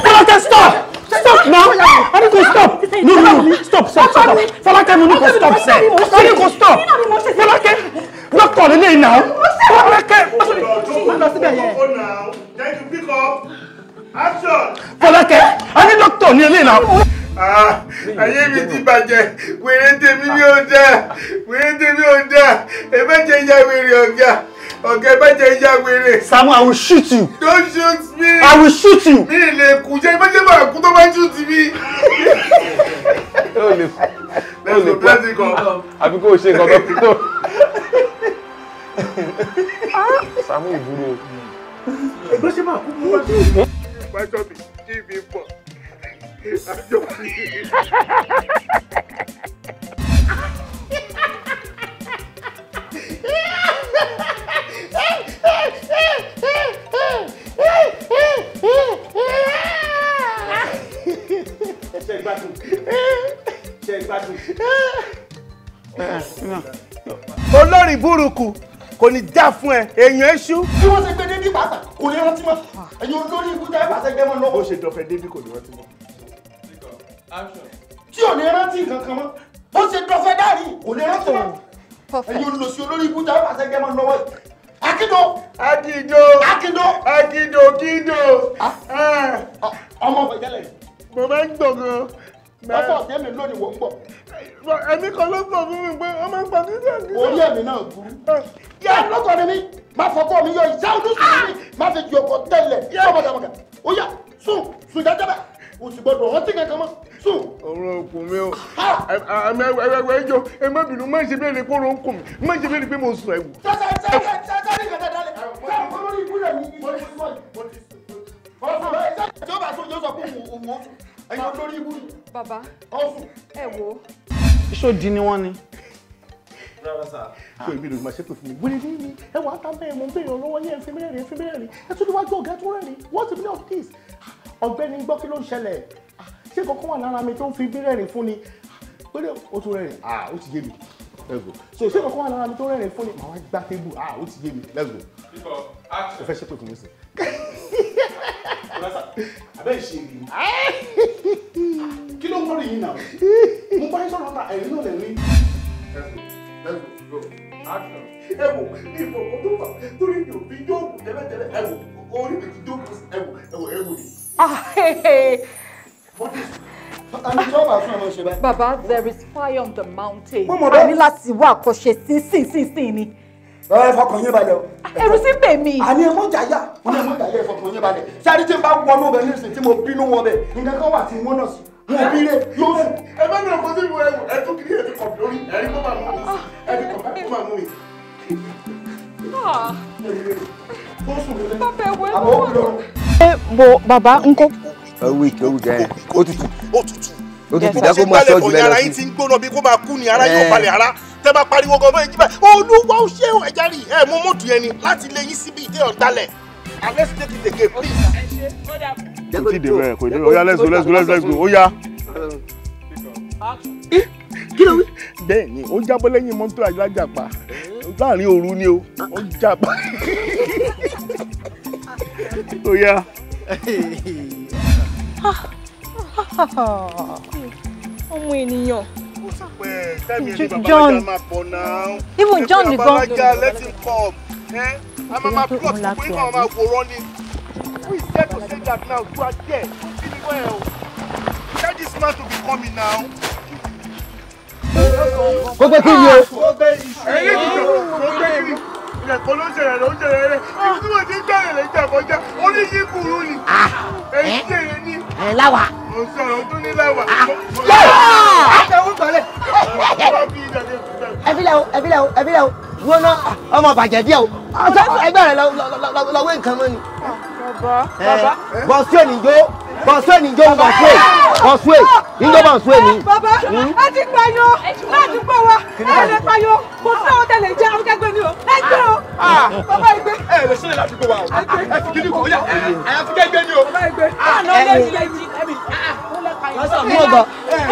Fọlákẹ́ stop! Stop now! I need to stop! No, no, no, stop, stop, stop! Fọlákẹ́ mo ní kò stop sẹ́! Mo ní kò stop! Fọlákẹ́, doctor lè léyìn náà! Fọlákẹ́! Thank you, pick up. Action! Fọlákẹ́, I need doctor ní eléyìí náà. Ayé mi ti bàjẹ́, wèrè tèmi mi ò dáa, wèrè tèmi ò dáa, ẹ má jẹ́ ìyá wèrè ọ̀gá, ọ̀gá ẹ má jẹ́ ìyá wèrè. Sàámú, I will shoot you. Don't shoot me. I will shoot you. Mi lè kú jẹ́, ẹ má jẹ́ máa kú tó bá shoot mi. Ó lè kú, àbí kó o ṣe nǹkan tó. Sàámú ìbúrò. Ẹgbẹ́ ṣe máa kú mú wá. Ìpàjọ́ mi kí mi pọ̀. Àjọ mi. Ṣé gbádùn? Ṣé gbádùn? Olórí burúkú kò ní já fún ẹ, èèyàn èṣù. Bí wọ́n ṣe gbé débí pàápàá kò ní rántí mọ́. Ẹ̀yin olórí ikú jẹ́ pàṣẹ gbé mọ́ lọ́wọ́. Bó ṣe dọ̀fẹ́ débí kò ní rántí mọ́. Tí ò ní rántí kankan mọ́. Bó ṣe dọ̀fẹ́ dárí kò ní rántí mọ́. Ẹ̀yin olùsí olórí ikú jẹ́ pàṣẹ gbé mọ́ lọ́wọ́. Akido. Akido. Akido. Akido kido. Ọmọ fẹ̀jẹ̀lẹ̀. Mo máa ń gbọ̀ngàn. Lọ́pọ̀ tẹ́mi lónìí wọ́n ń bọ̀. Ẹ̀mí kan ló gbọ̀ fún mi pé wọ́n máa ń pa kí sẹ́yìn. Orí ẹ̀mí náà burú. Yá lọ́kọ̀ ni mí, má fọkọ́ mi yọ ìṣá ọdún sùn mí, má fi ju ọkọ̀ tẹ́lẹ̀ sọ́mọdàmọdà. Ó yá sùn sùn jẹ́jẹ́ bẹ́ẹ̀, o sì gbọ́dọ̀ rántí kankan mọ́ sùn. Ọ̀rọ̀ òkun mi o, àmì ẹgbẹ́ ẹjọ́ ẹ má bínú, má ṣe bẹ́ẹ̀ ni kóró ń kùn mí, má ṣe bẹ́ẹ̀ ni pé mo sùn ẹ̀wù. Bàbá, ẹ wo. Iṣó di ni wọ́n ni. Ṣé èmi ló máa ṣètò fún mi? Wẹ́rẹ́ ní mi, ẹ wà á ta bẹ́ẹ̀ mo ń béèrè lọ́wọ́ yẹn, ẹ fi mí rẹ́rìn, ẹ fi mí rẹ́rìn. Ẹ tún níwájú ọ̀gá tó rẹ́rìn. What's the meaning of this? Ọ̀gbẹ́ni gbọ́ kí ló ń ṣẹlẹ̀? Ṣé kankan wà lára mi tó ń fi mí rẹ́rìn fún ni? Wẹ́rẹ́ ó tún rẹ́rìn, ah ó ti yé mi. Let's go. So ṣé kankan wà lára mi tó rẹ́rìn fún ni? Màá wá gbá tébù, ah ó ti yé mi. Let's go. O fẹ́ ṣètò fún mi sí. Abẹ́ ìṣe mi. Kí ló ń wọ́n yìí náà? Mo bá yín sọ̀rọ̀ ta ẹ̀rín náà lè rí. Let's go. Action. Ẹ wò ìfọ̀kọ̀ tó fà torí mi ò fi jóòkù tẹ́lẹ̀tẹ́lẹ̀ ẹ wò orí mi ti jókòó ẹ wò ẹ wò ẹ wò ni. Bàbá, there is fire on the mountain. A ní láti wá àkọ́ṣe sínsìnsìn ni. Ẹ fọkàn yín balẹ̀ o. Ẹ̀rù sí bè mí. Àní ẹ mọ̀ jàyà, ní ẹ mọ̀ jàyà ẹ fọkàn yín balẹ̀. Sáré tí n bá wọnú bẹ̀ nísìnyí tí mo bínú wọn bẹ̀, nǹkan kan wà tí wọ́n náà sí. Wọ́n bí lé yóò sùn. Ẹ bá mi rò kó sí ìwọ ẹ̀wò ẹ tún kiri ẹ ti kọ̀ lórí ẹ̀rí kó máa mú mi ẹ ti kọ̀ kó máa mú mi. Bàbá ẹ̀wọ̀ ẹ̀ wọ́n. Bo bàbá ńkọ́. Ó wíìkì ó wíìkì ẹ ó tutù ó tutù ó tutù jẹ́ kó máa ṣọ́ọ̀jù ara lẹ́nu yín ti ń gbóná bí kó máa kú ni ara yóò balẹ̀ ara tẹ́ bá pariwo gan bẹ́ẹ̀ jí báyìí olúwa ó ṣe ẹja rí ẹ mú mọ́tò yẹn ni láti lé yín síbi ìdí ọ̀dálẹ̀ and let's take it again please. Kò tí ì dé bẹ́ẹ̀ kò tí ì dé oya let's go let's go let's go oya. Kí ló wí? Bẹ́ẹ̀ ni ó jábọ́ lẹ́yìn mọ́tò alájàpá láàrin òru ni o ó jábọ́. Oya. Ọmọ ènìyàn. John. Even John gan. Let him come. I'm a plot gbogbo yín kàn máa wòran ni. Who is there to say that now? You are there. Feel it well. Tell this man to be coming now. Kó gbé kí ni o? Ẹyin ti jọ, kó gbé kí ni? Ilẹ̀kùn ló ń ṣẹlẹ̀ ló ń ṣẹlẹ̀ rẹ̀. Ibi tí wọ́n ti ń gbẹ̀rẹ̀ lè jà kọjá, ó ní yí kúrú ni. Èyí tí èrè ní. Ẹ láwa. Mo sọ̀rọ̀ tó ní láwa. Ẹ fi lẹ̀ o, ẹ fi lẹ̀ o, ẹ fi lẹ̀ o. Wọ́n ná ọmọ bàjẹ́ díẹ̀ o. Ẹgbẹ́ rẹ̀ lọ́wọ́ nǹkan mọ́ ni. Bàbá. Bọ̀sùn ènìjó, bọ̀sùn ènìjó, bọ̀sùn bọ̀sùn ìjó bọ̀sùn ènì. Bàbá, ẹ ti pààyàn ládùúgbò wa, ẹ lè pààyàn, kò sí àwọn tẹ̀lé jẹ́ àwọn kẹgbẹ́ ni o, ẹ gbé o, bàbá ẹ gbé. Ẹ lè sílẹ̀ ládùúgbò wa o, ẹ fi kíní kò yá, àyàfi kẹgbẹ́ ni o. Bàbá ẹ gbé. Àná lè ṣe jí ẹbí. Mú ọgọ.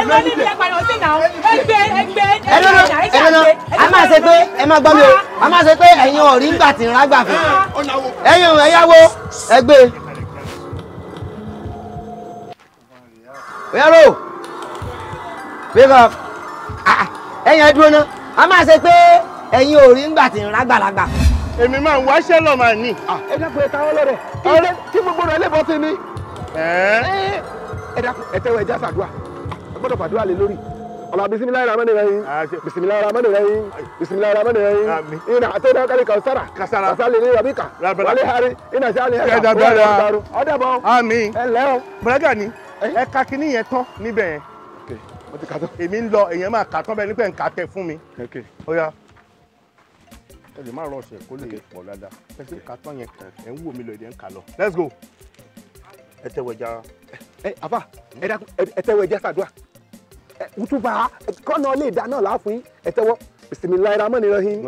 Ẹ lọ níbi ẹ pààyàn sí náà, ẹ gbé ẹ gbé Ẹ lọ́nà ẹ lọ́nà, a máa ṣe pé ẹ máa gbọ́ mi o, a máa ṣe pé ẹ̀yin ò rí ńgbà tí ń rágbà fún. Ẹ̀yin ẹ̀yáwó ẹ gbé. Oyaro, wake up. Ẹ̀yin ẹ dúró ná, a máa ṣe pé ẹ̀yin ò rí ńgbà tí ń rágbàlagbà. Èmi máa ń wáṣẹ́ lọ máa ní. Ẹ dákun ẹ táwọn lọ́rẹ̀ kí gbogbo rẹ̀ lè bọ́ sí mi. Ẹ dákun ẹ tẹ́wọ́ ẹ já sàdúà, ẹ gbọ́dọ̀ fàdúrà lé lórí. Ọlá bisimilayi rahmani rahim bisimilayi rahmani rahim bisimilayi rahmani rahim ina àtẹnudá kálí kausara kasali ní rabika wàlẹ́ hari ina sani ẹ̀ka ọ̀dàbọ̀. Àmín. Ẹ lẹ́ o. Bùrẹ́gà ni ẹ ka kinní yẹn tán níbẹ̀ yẹn. Èmi ń lọ èèyàn máa kà tán bẹ́ẹ̀ nípẹ̀ ń kà tẹ fún mi. Ó yá. Ẹ lè má rush ẹ kó lè pọ̀ dáadáa. Ẹ ṣe ká tán yẹn, ẹ ń wò mí lọ, èdè ń kà lọ. Let's go. Ẹ tẹ́wọ̀ ẹja. Ẹ àfà, ẹ dákun, ẹ tẹ́wọ̀ ẹja ṣàdúrà. Ẹ wútúbà kọ́nà lè dá náà láàfin. Ẹ tẹ́wọ̀. Bismillahir Rahmanir Rahim.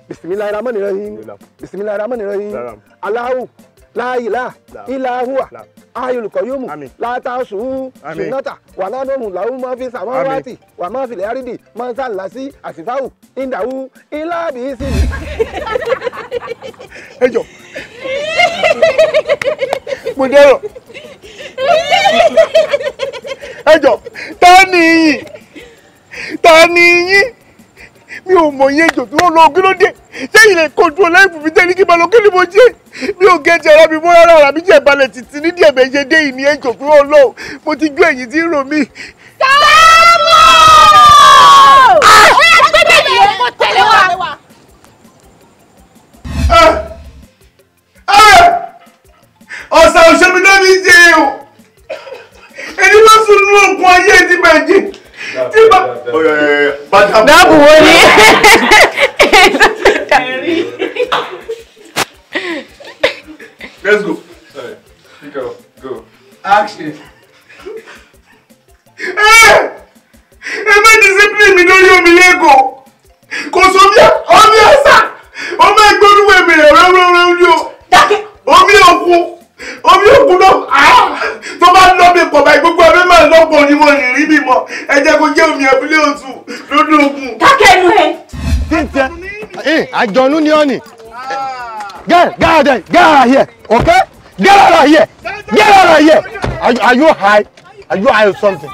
Bismillahir Rahmanir Rahim. Bismillahir Rahmanir Rahim. Allahu la ilaha illa huwa ayul qayyum la ta'suhu sunnata wa la nawmu lahu ma fi samawati wa ma fil ardi man sallasi asifahu indahu illa bi ismi. Ẹ jọ̀ọ́, mo dẹ́rọ̀. Ẹ jọ̀ọ́, ta ni yín? Ta ni yín? Mi ò mọ̀ yín. Ejò tí wọ́n lọ, kí ló dé? Ṣé ilẹ̀ kojú ọláìfù mi tẹ́lẹ̀ kí n bá lọ? Kí ni mo ṣe? Mi ò gẹ̀ẹ́jẹ̀ ara mi mọ́ rárá, ara mi jẹ́ ìbalẹ̀ títí ní díẹ̀ bẹ́ẹ̀ ṣe dé ìní. Ejò tí wọ́n lọ, mo ti gbé èyí tí ń rò mí. Sàámú! Ó yá, gbé bẹ́ẹ̀ ni kò tẹ̀lé wa. Ọ̀sà òṣèlú náà mi jẹ o, ẹni bá sùn nínú òkun ayé ti bàjẹ́ tí bá. Dáàbò wo ni? Let's go. Sorry. Go. Go. Action. Ẹ má discipline mi lórí omi lẹ́kọ̀ọ́. Kò sómi omi ọ̀sà. Ọmọ ẹgbẹ́ olúwẹ̀ mi rẹ̀ rẹ́rẹ́rẹ́ ní o. Omi òkun. Omi òkun náà tó bá lọ́ mi pọ̀ báyìí, gbogbo abẹ́ máa lọ́pọ̀ ni mo rìn rí mi mọ́. Ẹ jẹ́ kó jẹ́ omi abúlé òtún lódò òkun. Dákẹ́ ẹnu ẹ. Àjọ̀nú ni ọ́ ni. Get out there, get out of here, okay? Get out of here, get out of here. Are you high? Are you high or something?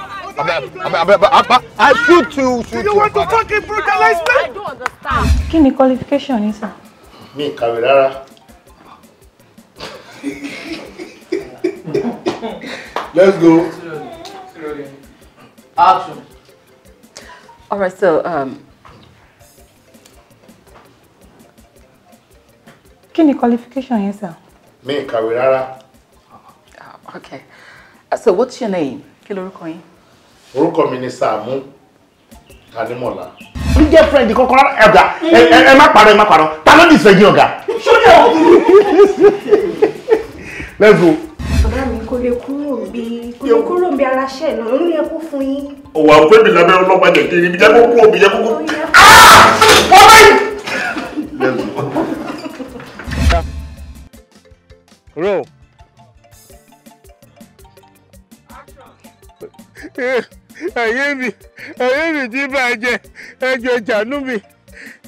I shoot you, shoot you. You want to fucking brutalize me? I don't understand. Kí ni qualification yín, sir? Mi kàwé rárá. Let's go. Action. All right, so Kí ni qualification yín, sir? Mi kàwé rárá. Okay. So what's your name? Kí lorúkọ yín? Orúkọ mi ni Sàámú Tanímọ̀lá. Mi girlfriend kankan rárá, ọ̀gá. Ẹ má parọ́, ẹ má parọ́. Ta ló dìsẹ̀ yín, ọ̀gá? Ṣé o Let's go. Bàbá mi, kò lè kúrò bí, kò lè kúrò bí aláṣẹ náà, ó ní ẹ kó fún yín. Òwò àwọn fẹ́mi lábẹ́ ọlọ́pàá jẹ̀ kiri, ibi jẹ́ kó kúrò, ibi jẹ́ kó kúrò. Wọ́n báyìí. Let's go. Roll. Ẹ̀yẹ́ mi, ẹ̀yẹ́ mi ti bàjẹ́, ẹjọ́ ìjànú mi,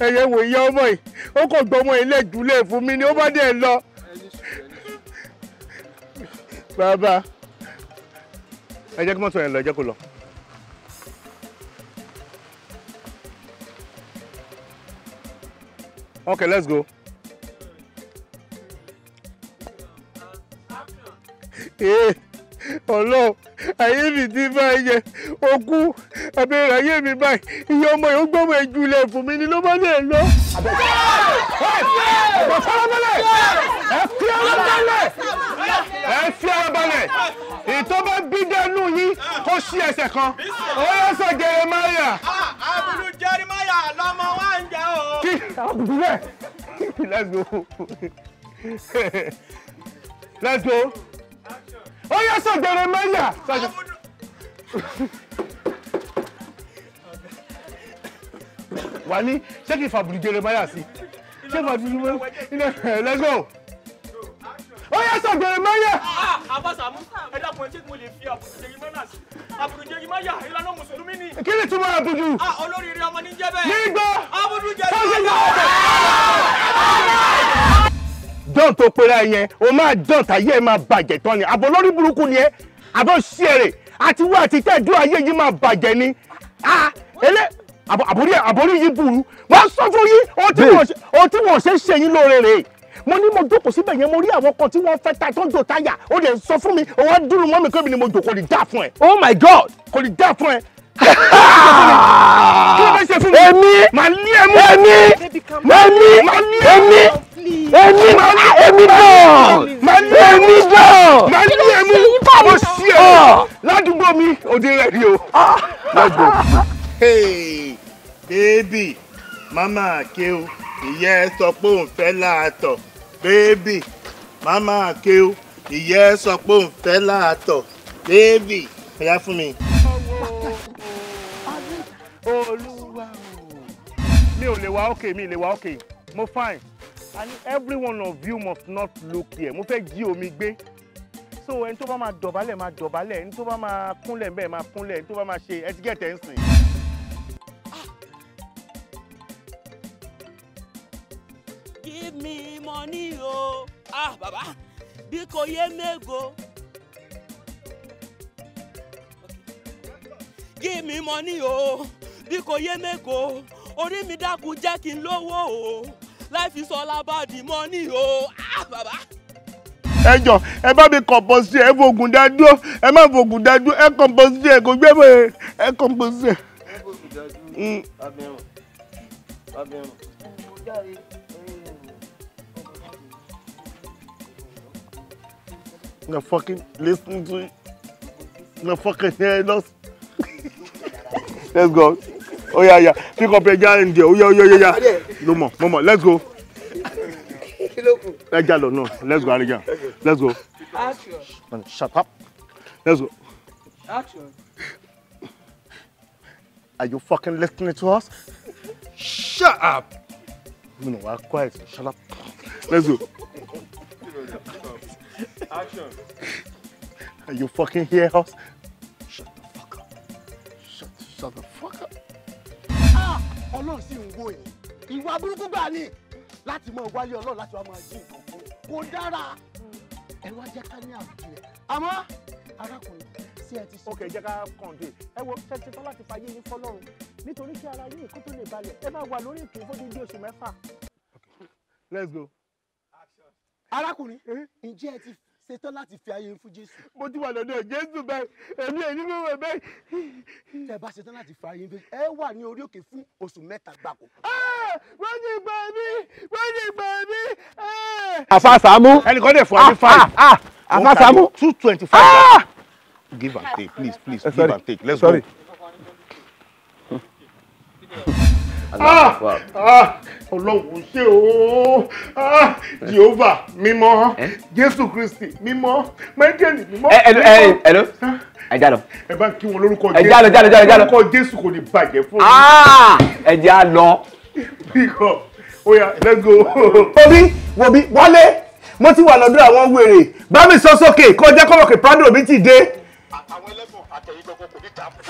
ẹ̀yẹ́ wò ìyá ọmọ yìí, ó kò gbọ́ ọmọ ilé ìjúlẹ̀ fún mi ni ó bá dẹ̀ lọ. Bàbá, ẹ jẹ́ kí mọ́tò yẹn lọ, ẹ jẹ́ kó lọ. Okay, let's go. Ọlọ́run, ayé mi ti báyìí, òkú abẹ́rẹ́ ayé mi báyìí, ìyá ọmọ yìí ó gbọ́mọ ìjùlẹ̀ fún mi ni ló bá lè lọ. Ẹ farabalẹ̀, ẹ fi ara balẹ̀, ẹ fi ara balẹ̀. Ìtọ́ bá bí dẹnu yín kó ṣí ẹsẹ̀ kan, ó yẹ sọ Jeremiah. Abudu Jeremiah lọmọ wa ń jẹ o. Kí àbùdù bẹ́ẹ̀? Let's go. Let's go. Ó yẹ sọ Jeremiah. Wà ní ṣé kí n fàbùdù Jeremiah sí? Ṣé fàbùdù Jeremiah? Let's go. Ó yẹ sọ Jeremiah. Àbáṣàmú, ẹ dákun, ẹ ṣé mo lè fi Abudu Jeremiah sí? Abudu Jeremiah ìlànà mùsùlùmí ni. Kí ni túmọ̀ àbùdù? Olóríire ọmọ ní jẹ́ bẹ́ẹ̀. Nígbà. Abudu Jeremiah. Dán tó pera yẹn, o máa dán tàyé ẹ máa bàjẹ́ tán ni. Àbọ̀ lórí burúkú ni ẹ, àbọ̀ ṣí ẹ̀rẹ̀ àti wá àti tẹ́ẹ̀dú ayé yìí máa bàjẹ́ ni. Àbórí yìí burú. Wọ́n sọ fún yín ohun tí wọ́n ṣe ń ṣe yín lóore rèé. Mo ní mo jókòó síbẹ̀ yẹn, mo rí àwọn kan tí wọ́n fẹ́ ta tó ń jò táyà, ó lè sọ fún mi, òun á dúró mọ́ mi pé mi ni mo jò. Kò lè dá fún ẹ. Oh my God! Kò lè dá fún ẹ. Kí ló fẹ́ ṣe fún mi? Èmi! Màá lé ẹ mú. Èmi! Èmi! Èmi! Èmi! Èmi dán! Èmi dán! Màá lé ẹ mú. Mo ṣí ẹ ládùúgbò mi, òde rẹ̀ rí o. Hey, baby, mama ké o, Ìyá ẹ sọ pé òun fẹ́ láàtọ̀. Bébì, màmá àkéwò. Ìyá ẹ sọ pé òun fẹ́ láàtọ̀. Bébì, ẹ̀yà fún mi. Olúwa o. Mi ò lè wá okay, mi lè wá okay. Mo fine. And every one of you must not look here. Mo fẹ́ jí omi gbé. So ẹni tó bá máa dọ̀bálẹ̀ máa dọ̀bálẹ̀, ẹni tó bá máa kúnlẹ̀ bẹ́ẹ̀ máa kúnlẹ̀, ẹni tó bá máa ṣe ẹ ti gẹ̀tẹ̀ ń sìn. Give me money o. Ah bàbá, bí kò yé mego. Give me money o, bí kò yé mego. Orí mi dákun jẹ́ kí n lówó o. Life is all about the money o. Ah bàbá. Ẹ jọ ẹ bá mi compose ẹ fògùn dá dúró, ẹ má fògùn dá dúró, ẹ compose ẹ kò gbé bọ̀ ẹ compose ẹ. No fucking listen to it. No fucking hear us. Let's go. Oh yeah, yeah. Pick up your jar in there. Oh yeah, oh yeah, yeah. No more, no more. Let's go. Let's go. No, let's go, Ariga. Let's go. Action. Man, shut up. Let's go. Action. Are you fucking listening to us? Shut up. No, I'm quiet. Shut up. Let's go. Action. Are you fucking hear us? Shut the fuck up. Shut the fuck up. Ah, Ọlọ́run sì ń wò yín. Ìwà burúkú gbà ni láti mọ wálé Ọlọ́run láti wá máa jí nǹkan fún. Kò dára. Ẹ wá jẹ́ ká ní àròjinlẹ̀. Àmọ́ arákùnrin sí ẹ ti sọ. Ok, jẹ́ ká kàn dé. Ẹ wo ṣe ti tán láti fayé yín fọ́lọ́run. Nítorí kí ara yín kó tó lè balẹ̀. Ẹ máa wà lórí ìkè fódìdí oṣù mẹ́fà. Let's go. Arákùnrin, ǹjẹ́ ẹ ti ṣetán láti fi ayé fún Jésù? Mo ti wà lọ́dọ̀ Jésù bẹ́ẹ̀, èmi ò ní mímọ̀ bẹ́ẹ̀. Tẹ́ bá ṣetán láti fi ayé fún Jésù, ẹ wà ní orí òkè fún oṣù mẹ́ta gbáko. Wọ́n ti gbà mí, wọ́n ti gbà mí. Àfà Sàámú. Ẹnìkan dẹ̀ fún wa ní five. Àfà Sàámú. 225. Give and take, please, please, give and take. Let's go. Ah, ah, Ọlọ́run ṣe o, ah, Jehovah mímọ́, Jésù Kristi mímọ́, Michael mímọ́. Hello, ẹ já lọ. Ẹ bá kí wọn lórúkọ Ẹ já lọ, já lọ, já lọ. Lórúkọ Jésù kò ní bàjẹ́ fún mi. Ẹ já lọ. Pick up, oya, let's go. Obi, wobi, Wálé, mo ti wà lọ́dọ̀ àwọn wèrè. Bá mi sọ sókè, kó jẹ́ kọ́mọ̀kì Prado mi ti dé. Àtàwọn ẹlẹ́gùn àtẹ̀yìn gbogbo kò ní ta fún.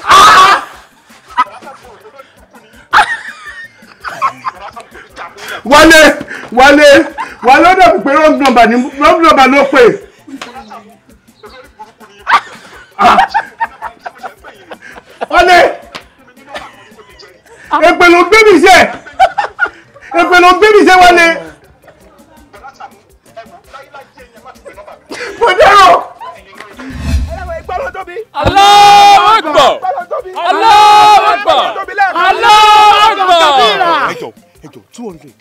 Wálé, Wálé, Wálé ó dàbí pé wrong number ni wrong number ló pè. Wálé, èpè ló gbé mi ṣe, èpè ló gbé mi ṣe Wálé. Mo dẹ́rọ̀. Allahu Akbar! Allahu Akbar! Allahu Akbar! Ẹ jọ̀ọ́, ẹ jọ̀ọ́, 200.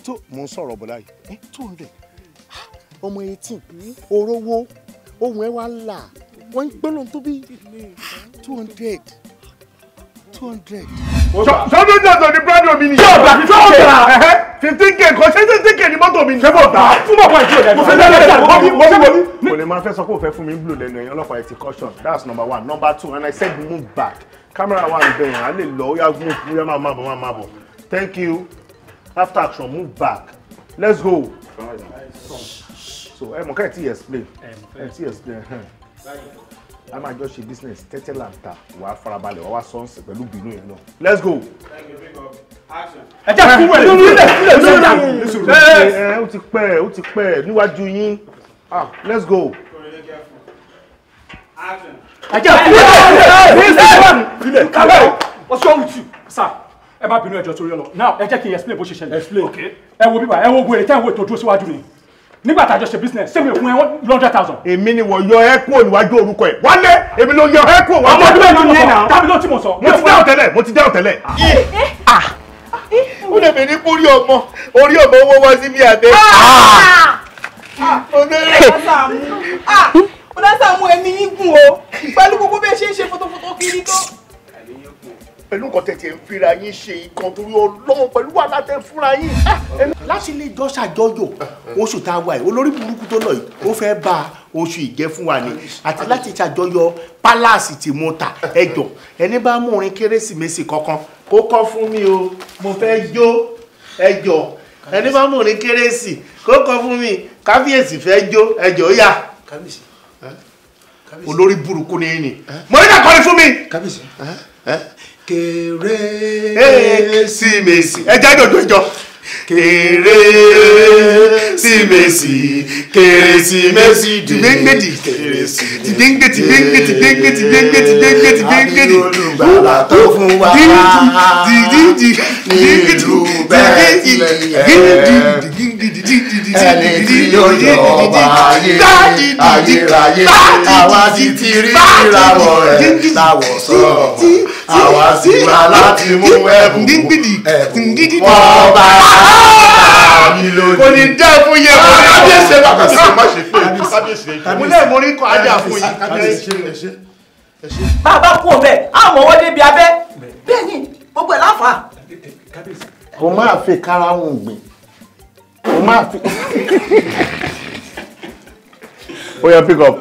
Tó mo ń sọ̀rọ̀ bọ̀dá yìí. 200. Ọmọ 18, orówó, ohun ẹ wá là, wọ́n ń gbọ́nà tó bí 200. 200. Sọ́dún jọ̀dọ̀ ni Prado mi ni. Ṣé o gbà? 15K kò ṣe 15K ní mọ́tò mi ni. Ṣé mo gbà? Fún bọ̀bọ̀ ìdí òdẹ. Mo fẹ́ lẹ́lẹ́ mo lè máa fẹ́ sọ pé o fẹ́ fún mi blue lẹ́nu ẹ̀yin ọlọ́pàá ẹ̀ ti caution. That's number one. Number two, and I said move back. Camera wa ń bẹ̀yàn, a lè lọ, ó yá move, ó yá máa bọ̀, máa bọ̀. Thank you. After action, move back. Let's go. So, ẹ mọ̀ ká ẹ̀ tí explain. Ẹ̀ tí explain. A máa jọ ṣe business tẹ́tẹ́ là ń ta, wàá farabalẹ̀, wàá wá sọ́ọ̀sì pẹ̀lú bínú yẹn náà. Let's go. Ẹ jẹ́ kú wẹ̀rẹ̀ nílẹ̀ nílẹ̀. Ẹ ó ti pẹ́, ó ti pẹ́ níwájú yín. Ah, let's go. Ẹ jẹ́ kú wẹ̀rẹ̀ nílẹ̀. What's wrong with you? Sir, ẹ má bínú ẹjọ́ torí Ọlọ́run. Now, ẹ jẹ́ kí n explain bó ṣe ṣẹlẹ̀. Explain. Okay. Ẹ wo bíbá, ẹ wo wèrè tẹ́ ẹ wo ètò dúró síwájú mi. Nígbà tá a jọ ṣe business, ṣé mi ò fún ẹ 100,000? Èmi ni wọ́n yọ ẹ́ kúrò níwájú orúkọ ẹ̀. Wálé, èmi ló yọ ẹ́ kúrò wájú. Ọmọ ọdún mélòó ni ẹ náà? Tábí ló tí mo sọ. Mo ti dáhùn tẹ́lẹ̀, mo ti dáhùn tẹ́lẹ̀. Ó lè mi ní orí ọmọ, orí ọmọ owó wá sí bí abẹ́. Ọ̀dà Sàámú ẹ̀mí yín gùn o, pẹ̀lú gbogbo bí ẹ ṣe ń ṣe fótófótó kiri tó. Pẹ̀lú nǹkan tẹ̀tẹ̀ ń fira yín ṣe ìkan torí Ọlọ́run pẹ̀lú wàhálà tẹ̀ fúnra yín. Láti lè jọ ṣàjọyọ̀ oṣù tá a wà yìí, olórí burúkú tó lọ yìí, ó fẹ́ ba oṣù ìjẹ́ fún wa ni. Àti láti ṣàjọyọ̀ pálásì tí mo tà ẹjọ́. Ẹni bá mú orin Kérésìmesì kankan kó kọ́ fún mi o, mo fẹ́ jó ẹjọ́. Ẹni bá mú orin Kérésì kó kọ́ fún mi, kábíyèsí fẹ́ jó ẹjọ́ ó yá. Kábíyèsí. Olórí burúkú ni yín ni. Mo ní ká kọrin fún mi. Kábíyèsí. Kérésìmesì. Ẹ jáde òjò ìjọ. Kérésìmesì, Kérésìmesì dìgbéǹgbèdì, dìgbéǹgbèdì, dìgbéǹgbèdì, dìgbéǹgbèdì, dìgbéǹgbèdì, Àbí olùgbàlà tó fún wa nílùú Bẹ́tílẹ́hẹ́mù. Ẹni tí yóò yọ ọba ayé ayérayé, àwa sì ti rí ìràwọ̀ rẹ̀ láwọ̀ sọ̀rọ̀, àwa sì wá láti mú ẹ̀bùn wọ́n bá mi lónìí. Kò ní dá fún yẹn kò ní kábíyèsí ẹ bàbá sí má ṣe pé kábíyèsí mo lẹ́ẹ̀ mo rí kọ́ ajá fún yín. Bàbá kú ọbẹ̀ àmọ́ wọ́n débi abẹ́ bẹ́ẹ̀ ni gbogbo ẹ̀ láǹfà. Kò máa fi karahun gbìn. Kò máa fi. Ó yá pick up.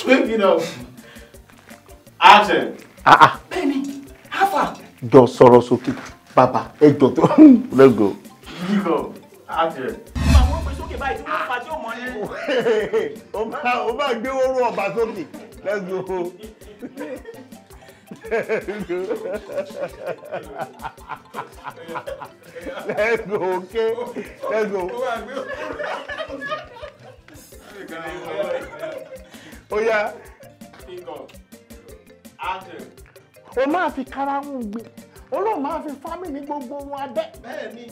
Pick it up. Action. Bẹ́ẹ̀ ni àfà. Jọ sọ̀rọ̀ sókè bàbá ẹ jọ tó let's go. Pick up. Action. Àwọn òpè sókè báyìí tí wọ́n fa tí ó mọ́ ní. Ó máa gbé oró ọba sókè. Let's go. Let's go, okay? Let's go. Oh yeah. O máa fi karahun gbìn, Ọlọ́run máa fi fámì ní gbogbo ohun abẹ́. Bẹ́ẹ̀ni.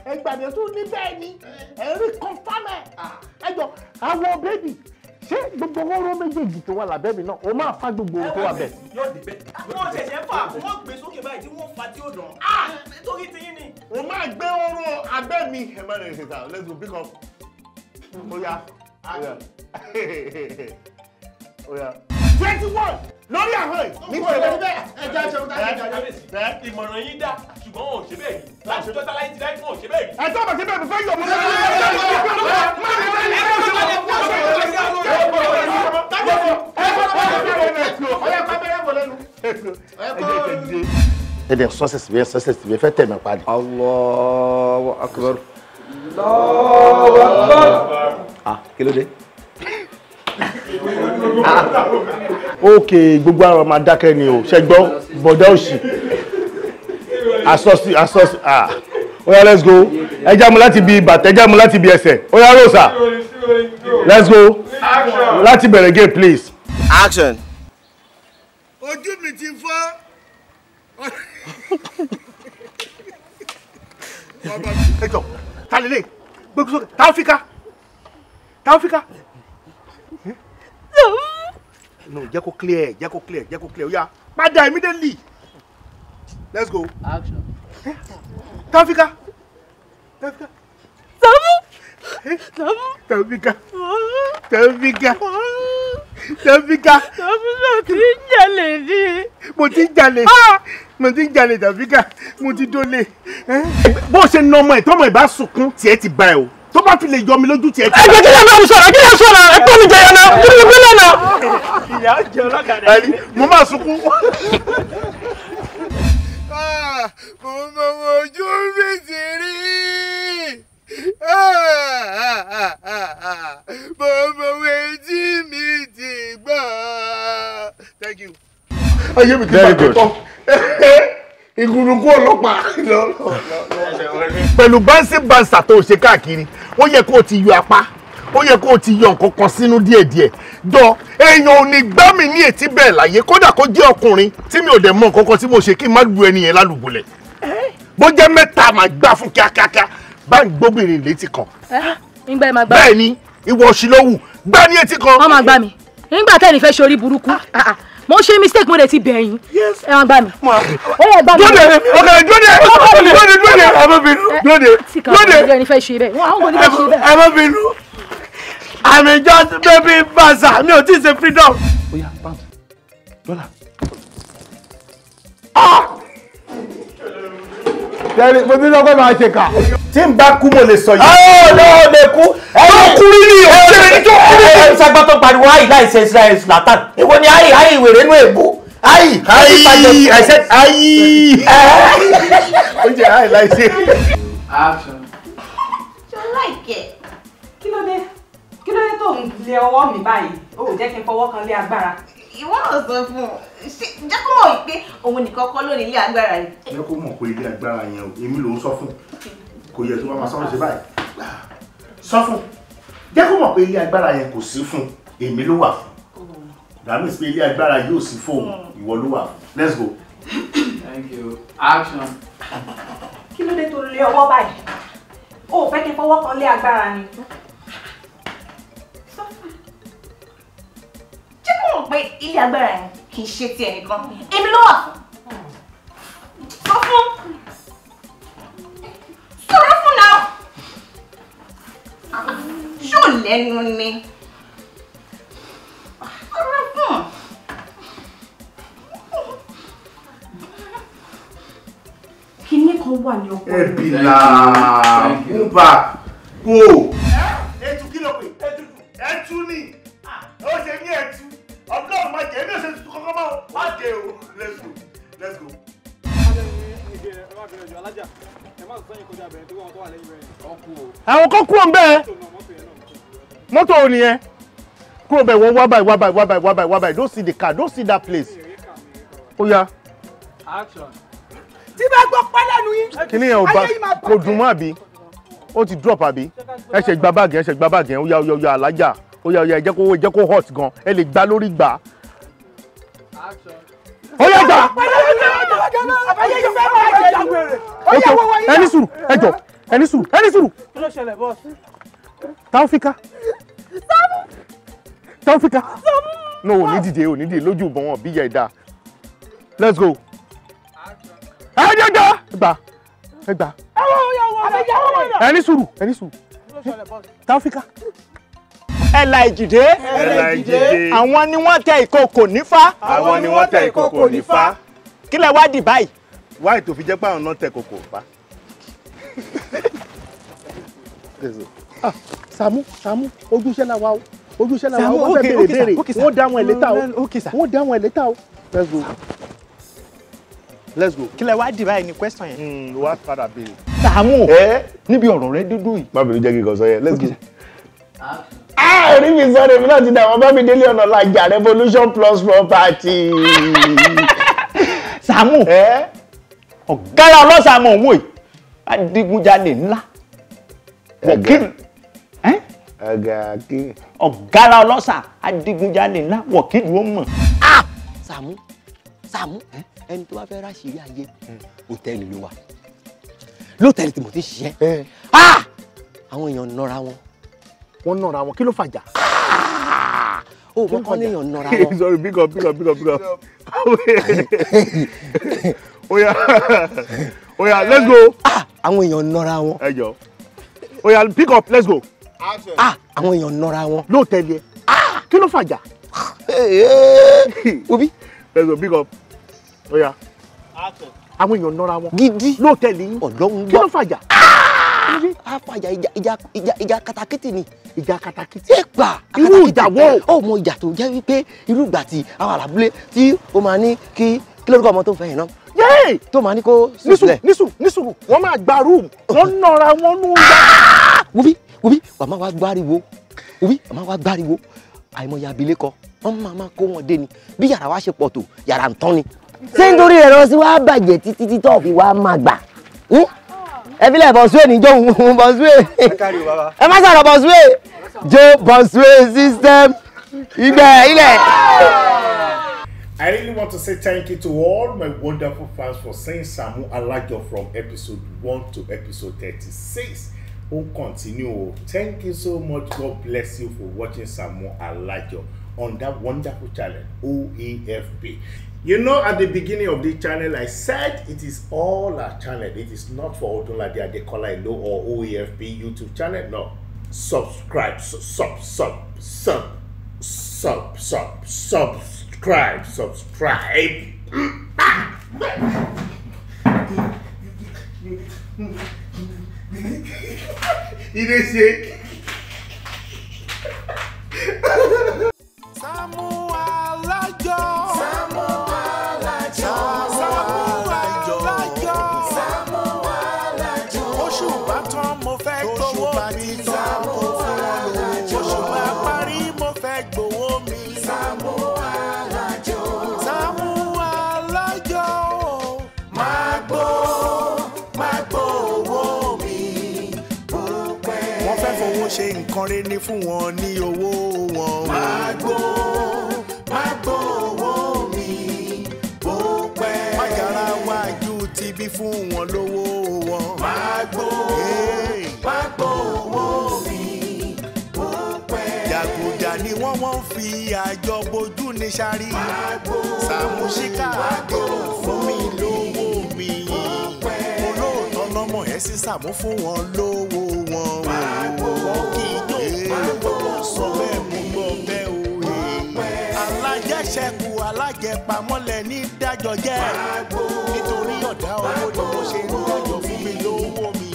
Ẹgbàdé tún ní bẹ́ẹ̀ ni, ẹ̀rí kọ́nfàmẹ̀. Ẹ jọ, àwọ̀ bébì, ṣé gbogbo oró méjèèjì tó wà lábẹ́ mi náà, o máa fa gbogbo ohun tó wà bẹ́ẹ̀. Yóò dé bẹ́ẹ̀. Wọ́n ṣẹ̀ṣẹ̀ ń fà, wọ́n gbé sókè báyìí tí wọ́n fa tí ó dàn. Nítorí ti yín ni. O máa gbé oró abẹ́ mi. Ẹ má lè ṣe ta, let's go pick up. Ó yá. Ó yá. 21 lórí àwọn yìí. Ní ìṣẹ̀lẹ̀ bẹ́ẹ̀ ẹ jẹ́ àṣẹ òkúta ẹ̀jẹ̀ kábíyèsí. Ìmọ̀ràn yín dá ṣùgbọ́n wọn ò ṣe bẹ́ẹ̀ yìí. Láti jọ́ta láyé ti láyé wọn ò ṣe bẹ́ẹ̀ yìí. Ẹ tó bá ṣe bẹ́ẹ̀ mo fẹ́ yọ̀ mọ́. Ẹ dẹ̀ sọ́sẹ̀sì bí ẹ sọ́sẹ̀sì bí ẹ fẹ́ tẹ̀ mí padì. Allahu akbar. Allahu akbar. Ah, kí ló dé? Ok, gbogbo àwọn máa dákẹ́ ni o, ṣe gbọ́, bọ̀dá òṣì. Asọ́sí, asọ́sí, ah. Oya, let's go. Ẹ já mu láti bí bàtà, ẹ já mu láti bí ẹsẹ̀. Oya, Rosa. Let's go. Láti bẹ̀rẹ̀ game, please. Action. Ojú mi ti fọ́. Ẹ jọ, ta lè gbogbo sókè, Taofika. Taofika. No, jẹ́ kó clear, jẹ́ kó clear, jẹ́ kó clear. Oya, padà immediately. Let's go. Action. Taofika. Taofika. Taofika. Taofika. Taofika. Taofika ti ń jalè ní. Mo ti ń jalè. Mo ti ń jalè Taofika. Mo ti dólè. Bó ṣe na ọmọ ẹ̀ tọ́mọ ẹ̀ bá sunkún tiẹ̀ ti bá ẹ o. Tó bá fi lè yọ mi lójú tiẹ̀ ti. Ẹ jẹ́ kí lè máa sọ̀rọ̀ kí lè sọ̀rọ̀ ẹ tó mi jẹyọ náà kí lè gbé lọ́nà. Ìyá jẹ ọlọ́kadà. Mo máa sunkún. Mo mọ ojú mi ti rí. Mo mọ etí mi ti gbọ́. Thank you. Ayé mi ti bá tó tán. Ìgúnnugún ọlọ́pàá. Pẹ̀lú báńsì báńsà tó ṣe káàkiri, ó yẹ kó o ti yọ apá, ó yẹ kó o ti yọ nǹkan kan sínú díẹ̀díẹ̀. Jọ èèyàn ò ní gbá mi ní etí bẹ́ẹ̀ láyé, kódà kó jẹ́ ọkùnrin tí mi ò dẹ̀ mọ nǹkan kan tí mo ṣe kí n má lu ẹni yẹn lálùbọ̀lẹ̀. Bó jẹ́ mẹ́ta màá gbá fún kíákíákíá, bá ń gbóbìnrin létí kan. Nígbà ẹ máa gbá. Bẹ́ẹ̀ ni, ìwọ òṣì ló wù, gbá ní etí kan. Wọ́n máa gbá mi. Nígbà tẹ́ni fẹ́ ṣorí burúkú. Mo ṣe mistake mo dẹ̀ ti bẹ̀ yín. Ẹ máa gbá mi. Ó yẹ gbá mi. Dúró de, ọkàn dúró de, dúró de, dúró de, ẹ má bínú, dúró de, dúró de. Àwọn kò ní fẹ́ ṣe bẹ́ẹ̀. Àwọn kò ní fẹ́ ṣe bẹ́ẹ̀. Ẹ má bínú. I'm just baby baza, mi ò tí ì ṣe freedom. Oya, pound, dollar. Tẹ́lẹ̀ mo ti sọ pé máa ṣe kà. Tí n bá kú mo lè sọ yìí. Ó lọ lè kú. Tó kú rí ni o. Ṣé mi tó kú rí ni? Ẹ ṣàgbọ́n tó pariwo ayi láì ṣe Israel Zlatan. Èwo ni ayi ayi wèrè nú èbó? Ayi. Ayi I said ayi. Ó jẹ́ ayi láì ṣe. Action. Ṣé o like ẹ̀? Kí ló dé? Kí ló dé tó ń lé ọwọ́ mi báyìí? O ò jẹ́ kí n fọwọ́ kan lé agbára. Ìwọ náà sọ fún un. Jẹ́ kó mọ̀ pé òun nìkan kọ́ ló ní ilé agbára yìí. Jẹ́ kó mọ̀ pé ilé agbára yẹn o, èmi ló ń sọ fún. Kò yẹ tó bá máa sọ́rọ̀ ṣe báyìí. Sọ fún. Jẹ́ kó mọ̀ pé ilé agbára yẹn kò sí fún, èmi ló wà fún. That means pé ilé agbára yóò sí fóun, ìwọ ló wà fún. Let's go. Thank you. Action. Kí ló dé tó lé ọwọ́ báyìí? O ò fẹ́ kí n fọwọ́ kan lé agbára ni. Sọ fún un. Jẹ́ kó mọ̀ pé ilé agbára yẹn kì í ṣe ti ẹnìkan, èmi ló wà fún. Sọ fún. Sọ̀rọ̀ fún náà. Ṣó lẹ́nu ni? Sọ̀rọ̀ fún. Kinní kan wà ní ọkọ. Ẹ̀bìlà Uber go. Ẹ̀tù kí ló pè? Ẹ̀tù ni. Ó ṣe ní ẹ̀tù. Ọlọ́run máa jẹ́ ẹ̀mí ọ̀sẹ̀ tuntun kankan máa wá dé o. Let's go. Let's go. Àwọn kan kúrò ńbẹ̀. Mọ́tò ò nìyẹn. Kúrò ńbẹ̀ wọ́n wá báyìí wá báyìí wá báyìí wá báyìí wá báyìí. Don't see the car, don't see that place. Ó yá. Action. Tí bá gbọ́ pẹ́ lẹ́nu yín. Kíní yẹn ò bá kò dùn mọ́ àbí? Ó ti drop àbí? Ẹ ṣe gba báàgì ẹ ṣe gba báàgì yẹn ó yá ó yá ó yá alájà ó yá ó yá ẹ jẹ́ kó hot gan ẹ lè gbá lórí gbà. Ó yá gbà. Ẹ ní sùúrù ẹ jọ ẹ ní sùúrù ẹ ní sùúrù. Kí ló ṣẹlẹ̀ bọ́ọ̀sì? Taofika. Taofika. No ò ní dìde ò ní dìde lójú ìbọn wọn bí ìyá ẹ̀dá. Let's go. Ẹ jẹ́ gbà gbà ẹ gbà. Ẹ ní sùúrù ẹ ní sùúrù. Taofika. Ẹ̀là Ìjìdé. Ẹ̀là Ìjìdé. Àwọn ni wọ́n tẹ ìkòkò nífá. Àwọn ni wọ́n tẹ ìkòkò nífá. Kí lẹ wá dì báyìí? Wáyé tó fi jẹ́ pé àwọn náà tẹ ìkòkò pa. Ah, Sàámú Sàámú ojúṣe la wa o ojúṣe la wa o wọ́n fẹ́ béèrè béèrè wọ́n dá wọn ẹ̀ létà o wọ́n dá wọn ẹ̀ létà o. Let's go. Let's go. Kí lẹ wá dì báyìí ni question yẹn. Wá padà béèrè. Sàámú níbi ọ̀rọ̀ rẹ dúdú yìí. Má bèrè jẹ́ kí n kàn sọ yẹn. Let's go. Ah, orí mi sọ̀rọ̀ èmi náà ti dà wọ́n bá mi délé ọ̀nà làjà Revolution Plus Property. Sàámú ọ̀gára ọlọ́sàmọ̀ òun yìí adigunjalè ńlá wọ̀kìlì ọ̀gára ọlọ́sà adigunjalè ńlá wọ̀kìlì ó mọ̀. Sàámú Sàámú ẹni tó bá fẹ́ ráṣìírí ayé hòtẹ́ẹ̀lì ló wà lótẹ́ẹ̀lì tí mo ti ṣiṣẹ́ àwọn èèyàn nọra wọn. Wọ́n nọra wọn kí ló fàjà? Ó wọ́n kọ́ léèyàn nọra wọn. Sorry, pick up, pick up, pick up, pick up. Oya, oya, let's go. Àwọn èèyàn nọra wọn. Ẹ jọ. Oya, pick up, let's go. Àwọn èèyàn nọra wọn. Lóòtẹ́ẹ̀lì ẹ kí ló fàjà? Obi. Let's go, pick up. Oya. Àwọn èèyàn nọra wọn. Gidi. Lóòtẹ́ẹ̀lì yín. Ọlọ́run gbọ́. Kí ló fàjà? A fàjà ìjà ìjà ìjà ìjà katakítì ni. Ìjà katakítì. Ẹ gbà. Irú ìjà wo? Ó mọ ìjà tó jẹ́ wípé irú ìgbà tí àwọn àlàbúlé tí ó máa ní kí kí lórúkọ ọmọ tó ń fẹ́ yẹn náà. Yéè! Tó máa ní kó Nísùrù nísùrù nísùrù wọ́n máa gba rúùmù wọ́n nọra wọn nú ìjà. Wúbí wúbí wà máa wá gbáriwo wúbí wà máa wá gbáriwo àìmọye abilékọ wọ́n máa máa kó wọn dé ni bí yàrá wa ṣe pọ̀ tó yàrá ń tán ni. Ṣé nítorí ẹ̀rọ sí wàá bàjẹ́ títí títọ́ fi wá máa gbà? Ẹ fi lẹ̀ bọ̀sùwé ní jóun bọ̀sùwé ẹ má sọ̀rọ̀ bọ̀sùwé jó bọ̀sùwé system ibẹ̀ ilẹ̀. I really want to say thank you to all my wonderful fans for seeing Sàámú Alájọ from episode 1 to episode 36. We'll continue. Thank you so much. God bless you for watching Sàámú Alájọ on that wonderful channel, OAFP. You know, at the beginning of this channel, I said it is all our channel. It is not for Odunlade Adekola Elo or OAFP YouTube channel. No. Subscribe. Sub, sub, sub, sub, sub, subscribe, subscribe. E dey shake. Sàámú Alájọ. Sàámú Alájọ. Sàámú Alájọ. Sàámú Alájọ. Oṣù bá tán mo fẹ́ gbowó mi. Sàámú Alájọ. Oṣù bá parí mo fẹ́ gbowó mi. Sàámú Alájọ. Sàámú Alájọ. Máa gbó, máa gbowó mi. Wọ́n fẹ́ fowó ṣe nǹkan rere ní fún wọn ní owó wọn. Máa gbó, máa gbowó mi. Bó pẹ́. Májàra wájú ti bí fún wọn lówó wọn. Máa gbó, máa gbowó mi. Bó pẹ́. Jàgùjà ni wọ́n fi àjọ bojú ní sáré. Sàámú Ṣíkà àdéhùn fún mi lówó mi. Olóòótọ́ lọ́mọ ẹ̀ sí Sàámú fún wọn lówó wọn. Wọ́n kì í jó olówó sọ bẹ́ẹ̀ mú gbọ́ bẹ́ẹ̀ o. Alájẹṣẹ́kù alájẹpamọ́lẹ̀ ní dájọ́ jẹ́. Nítorí ọ̀dá owó ni mo ṣe ń dájọ́ fún mi lówó mi.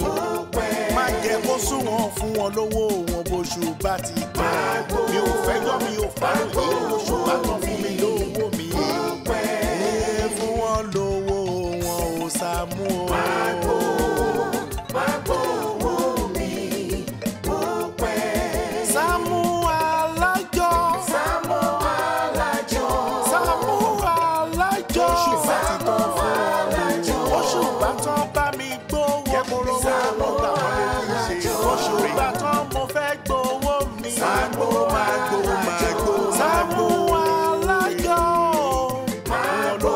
Má jẹ́ kó sún wọn fún wọn lówó wọn bóṣù bá ti tán. Mi ò fẹ́jọ́ mi ò fàròyé lóṣù bá tán fún mi lówó mi. Fún wọn lówó wọn ò Sàámú o. Sàámú Alájọ. Sàámú Alájọ. Sàámú Alájọ. Oṣù bá ti tán fún wọn lówó. Oṣù bá tán bá mi gbówó mi. Sàámú Alájọ. Oṣù bá tán mo fẹ́ gbowó mi. Sàámú Alájọ. Sàámú Alájọ. Máa gbó,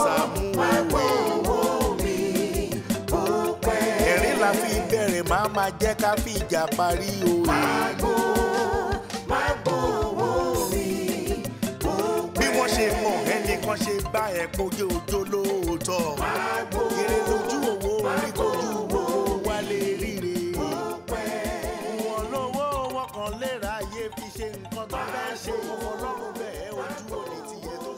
Sàámú owó mi. Ẹ̀rín la fi bẹ̀rẹ̀ máa ma jẹ́ ká fi ìjà parí o. Bí wọ́n ṣe mọ̀ ẹnìkan ṣe bá ẹ̀ kojú ojó lóòótọ́. Èrè lójú owó orí kojú owó wálé ríre. Wọ́n lówó wọn kàn lè ráyè fi ṣe nǹkan tó fẹ́ ṣe. Ọlọ́run bẹ́ẹ̀ ojú òní tiẹ̀ tó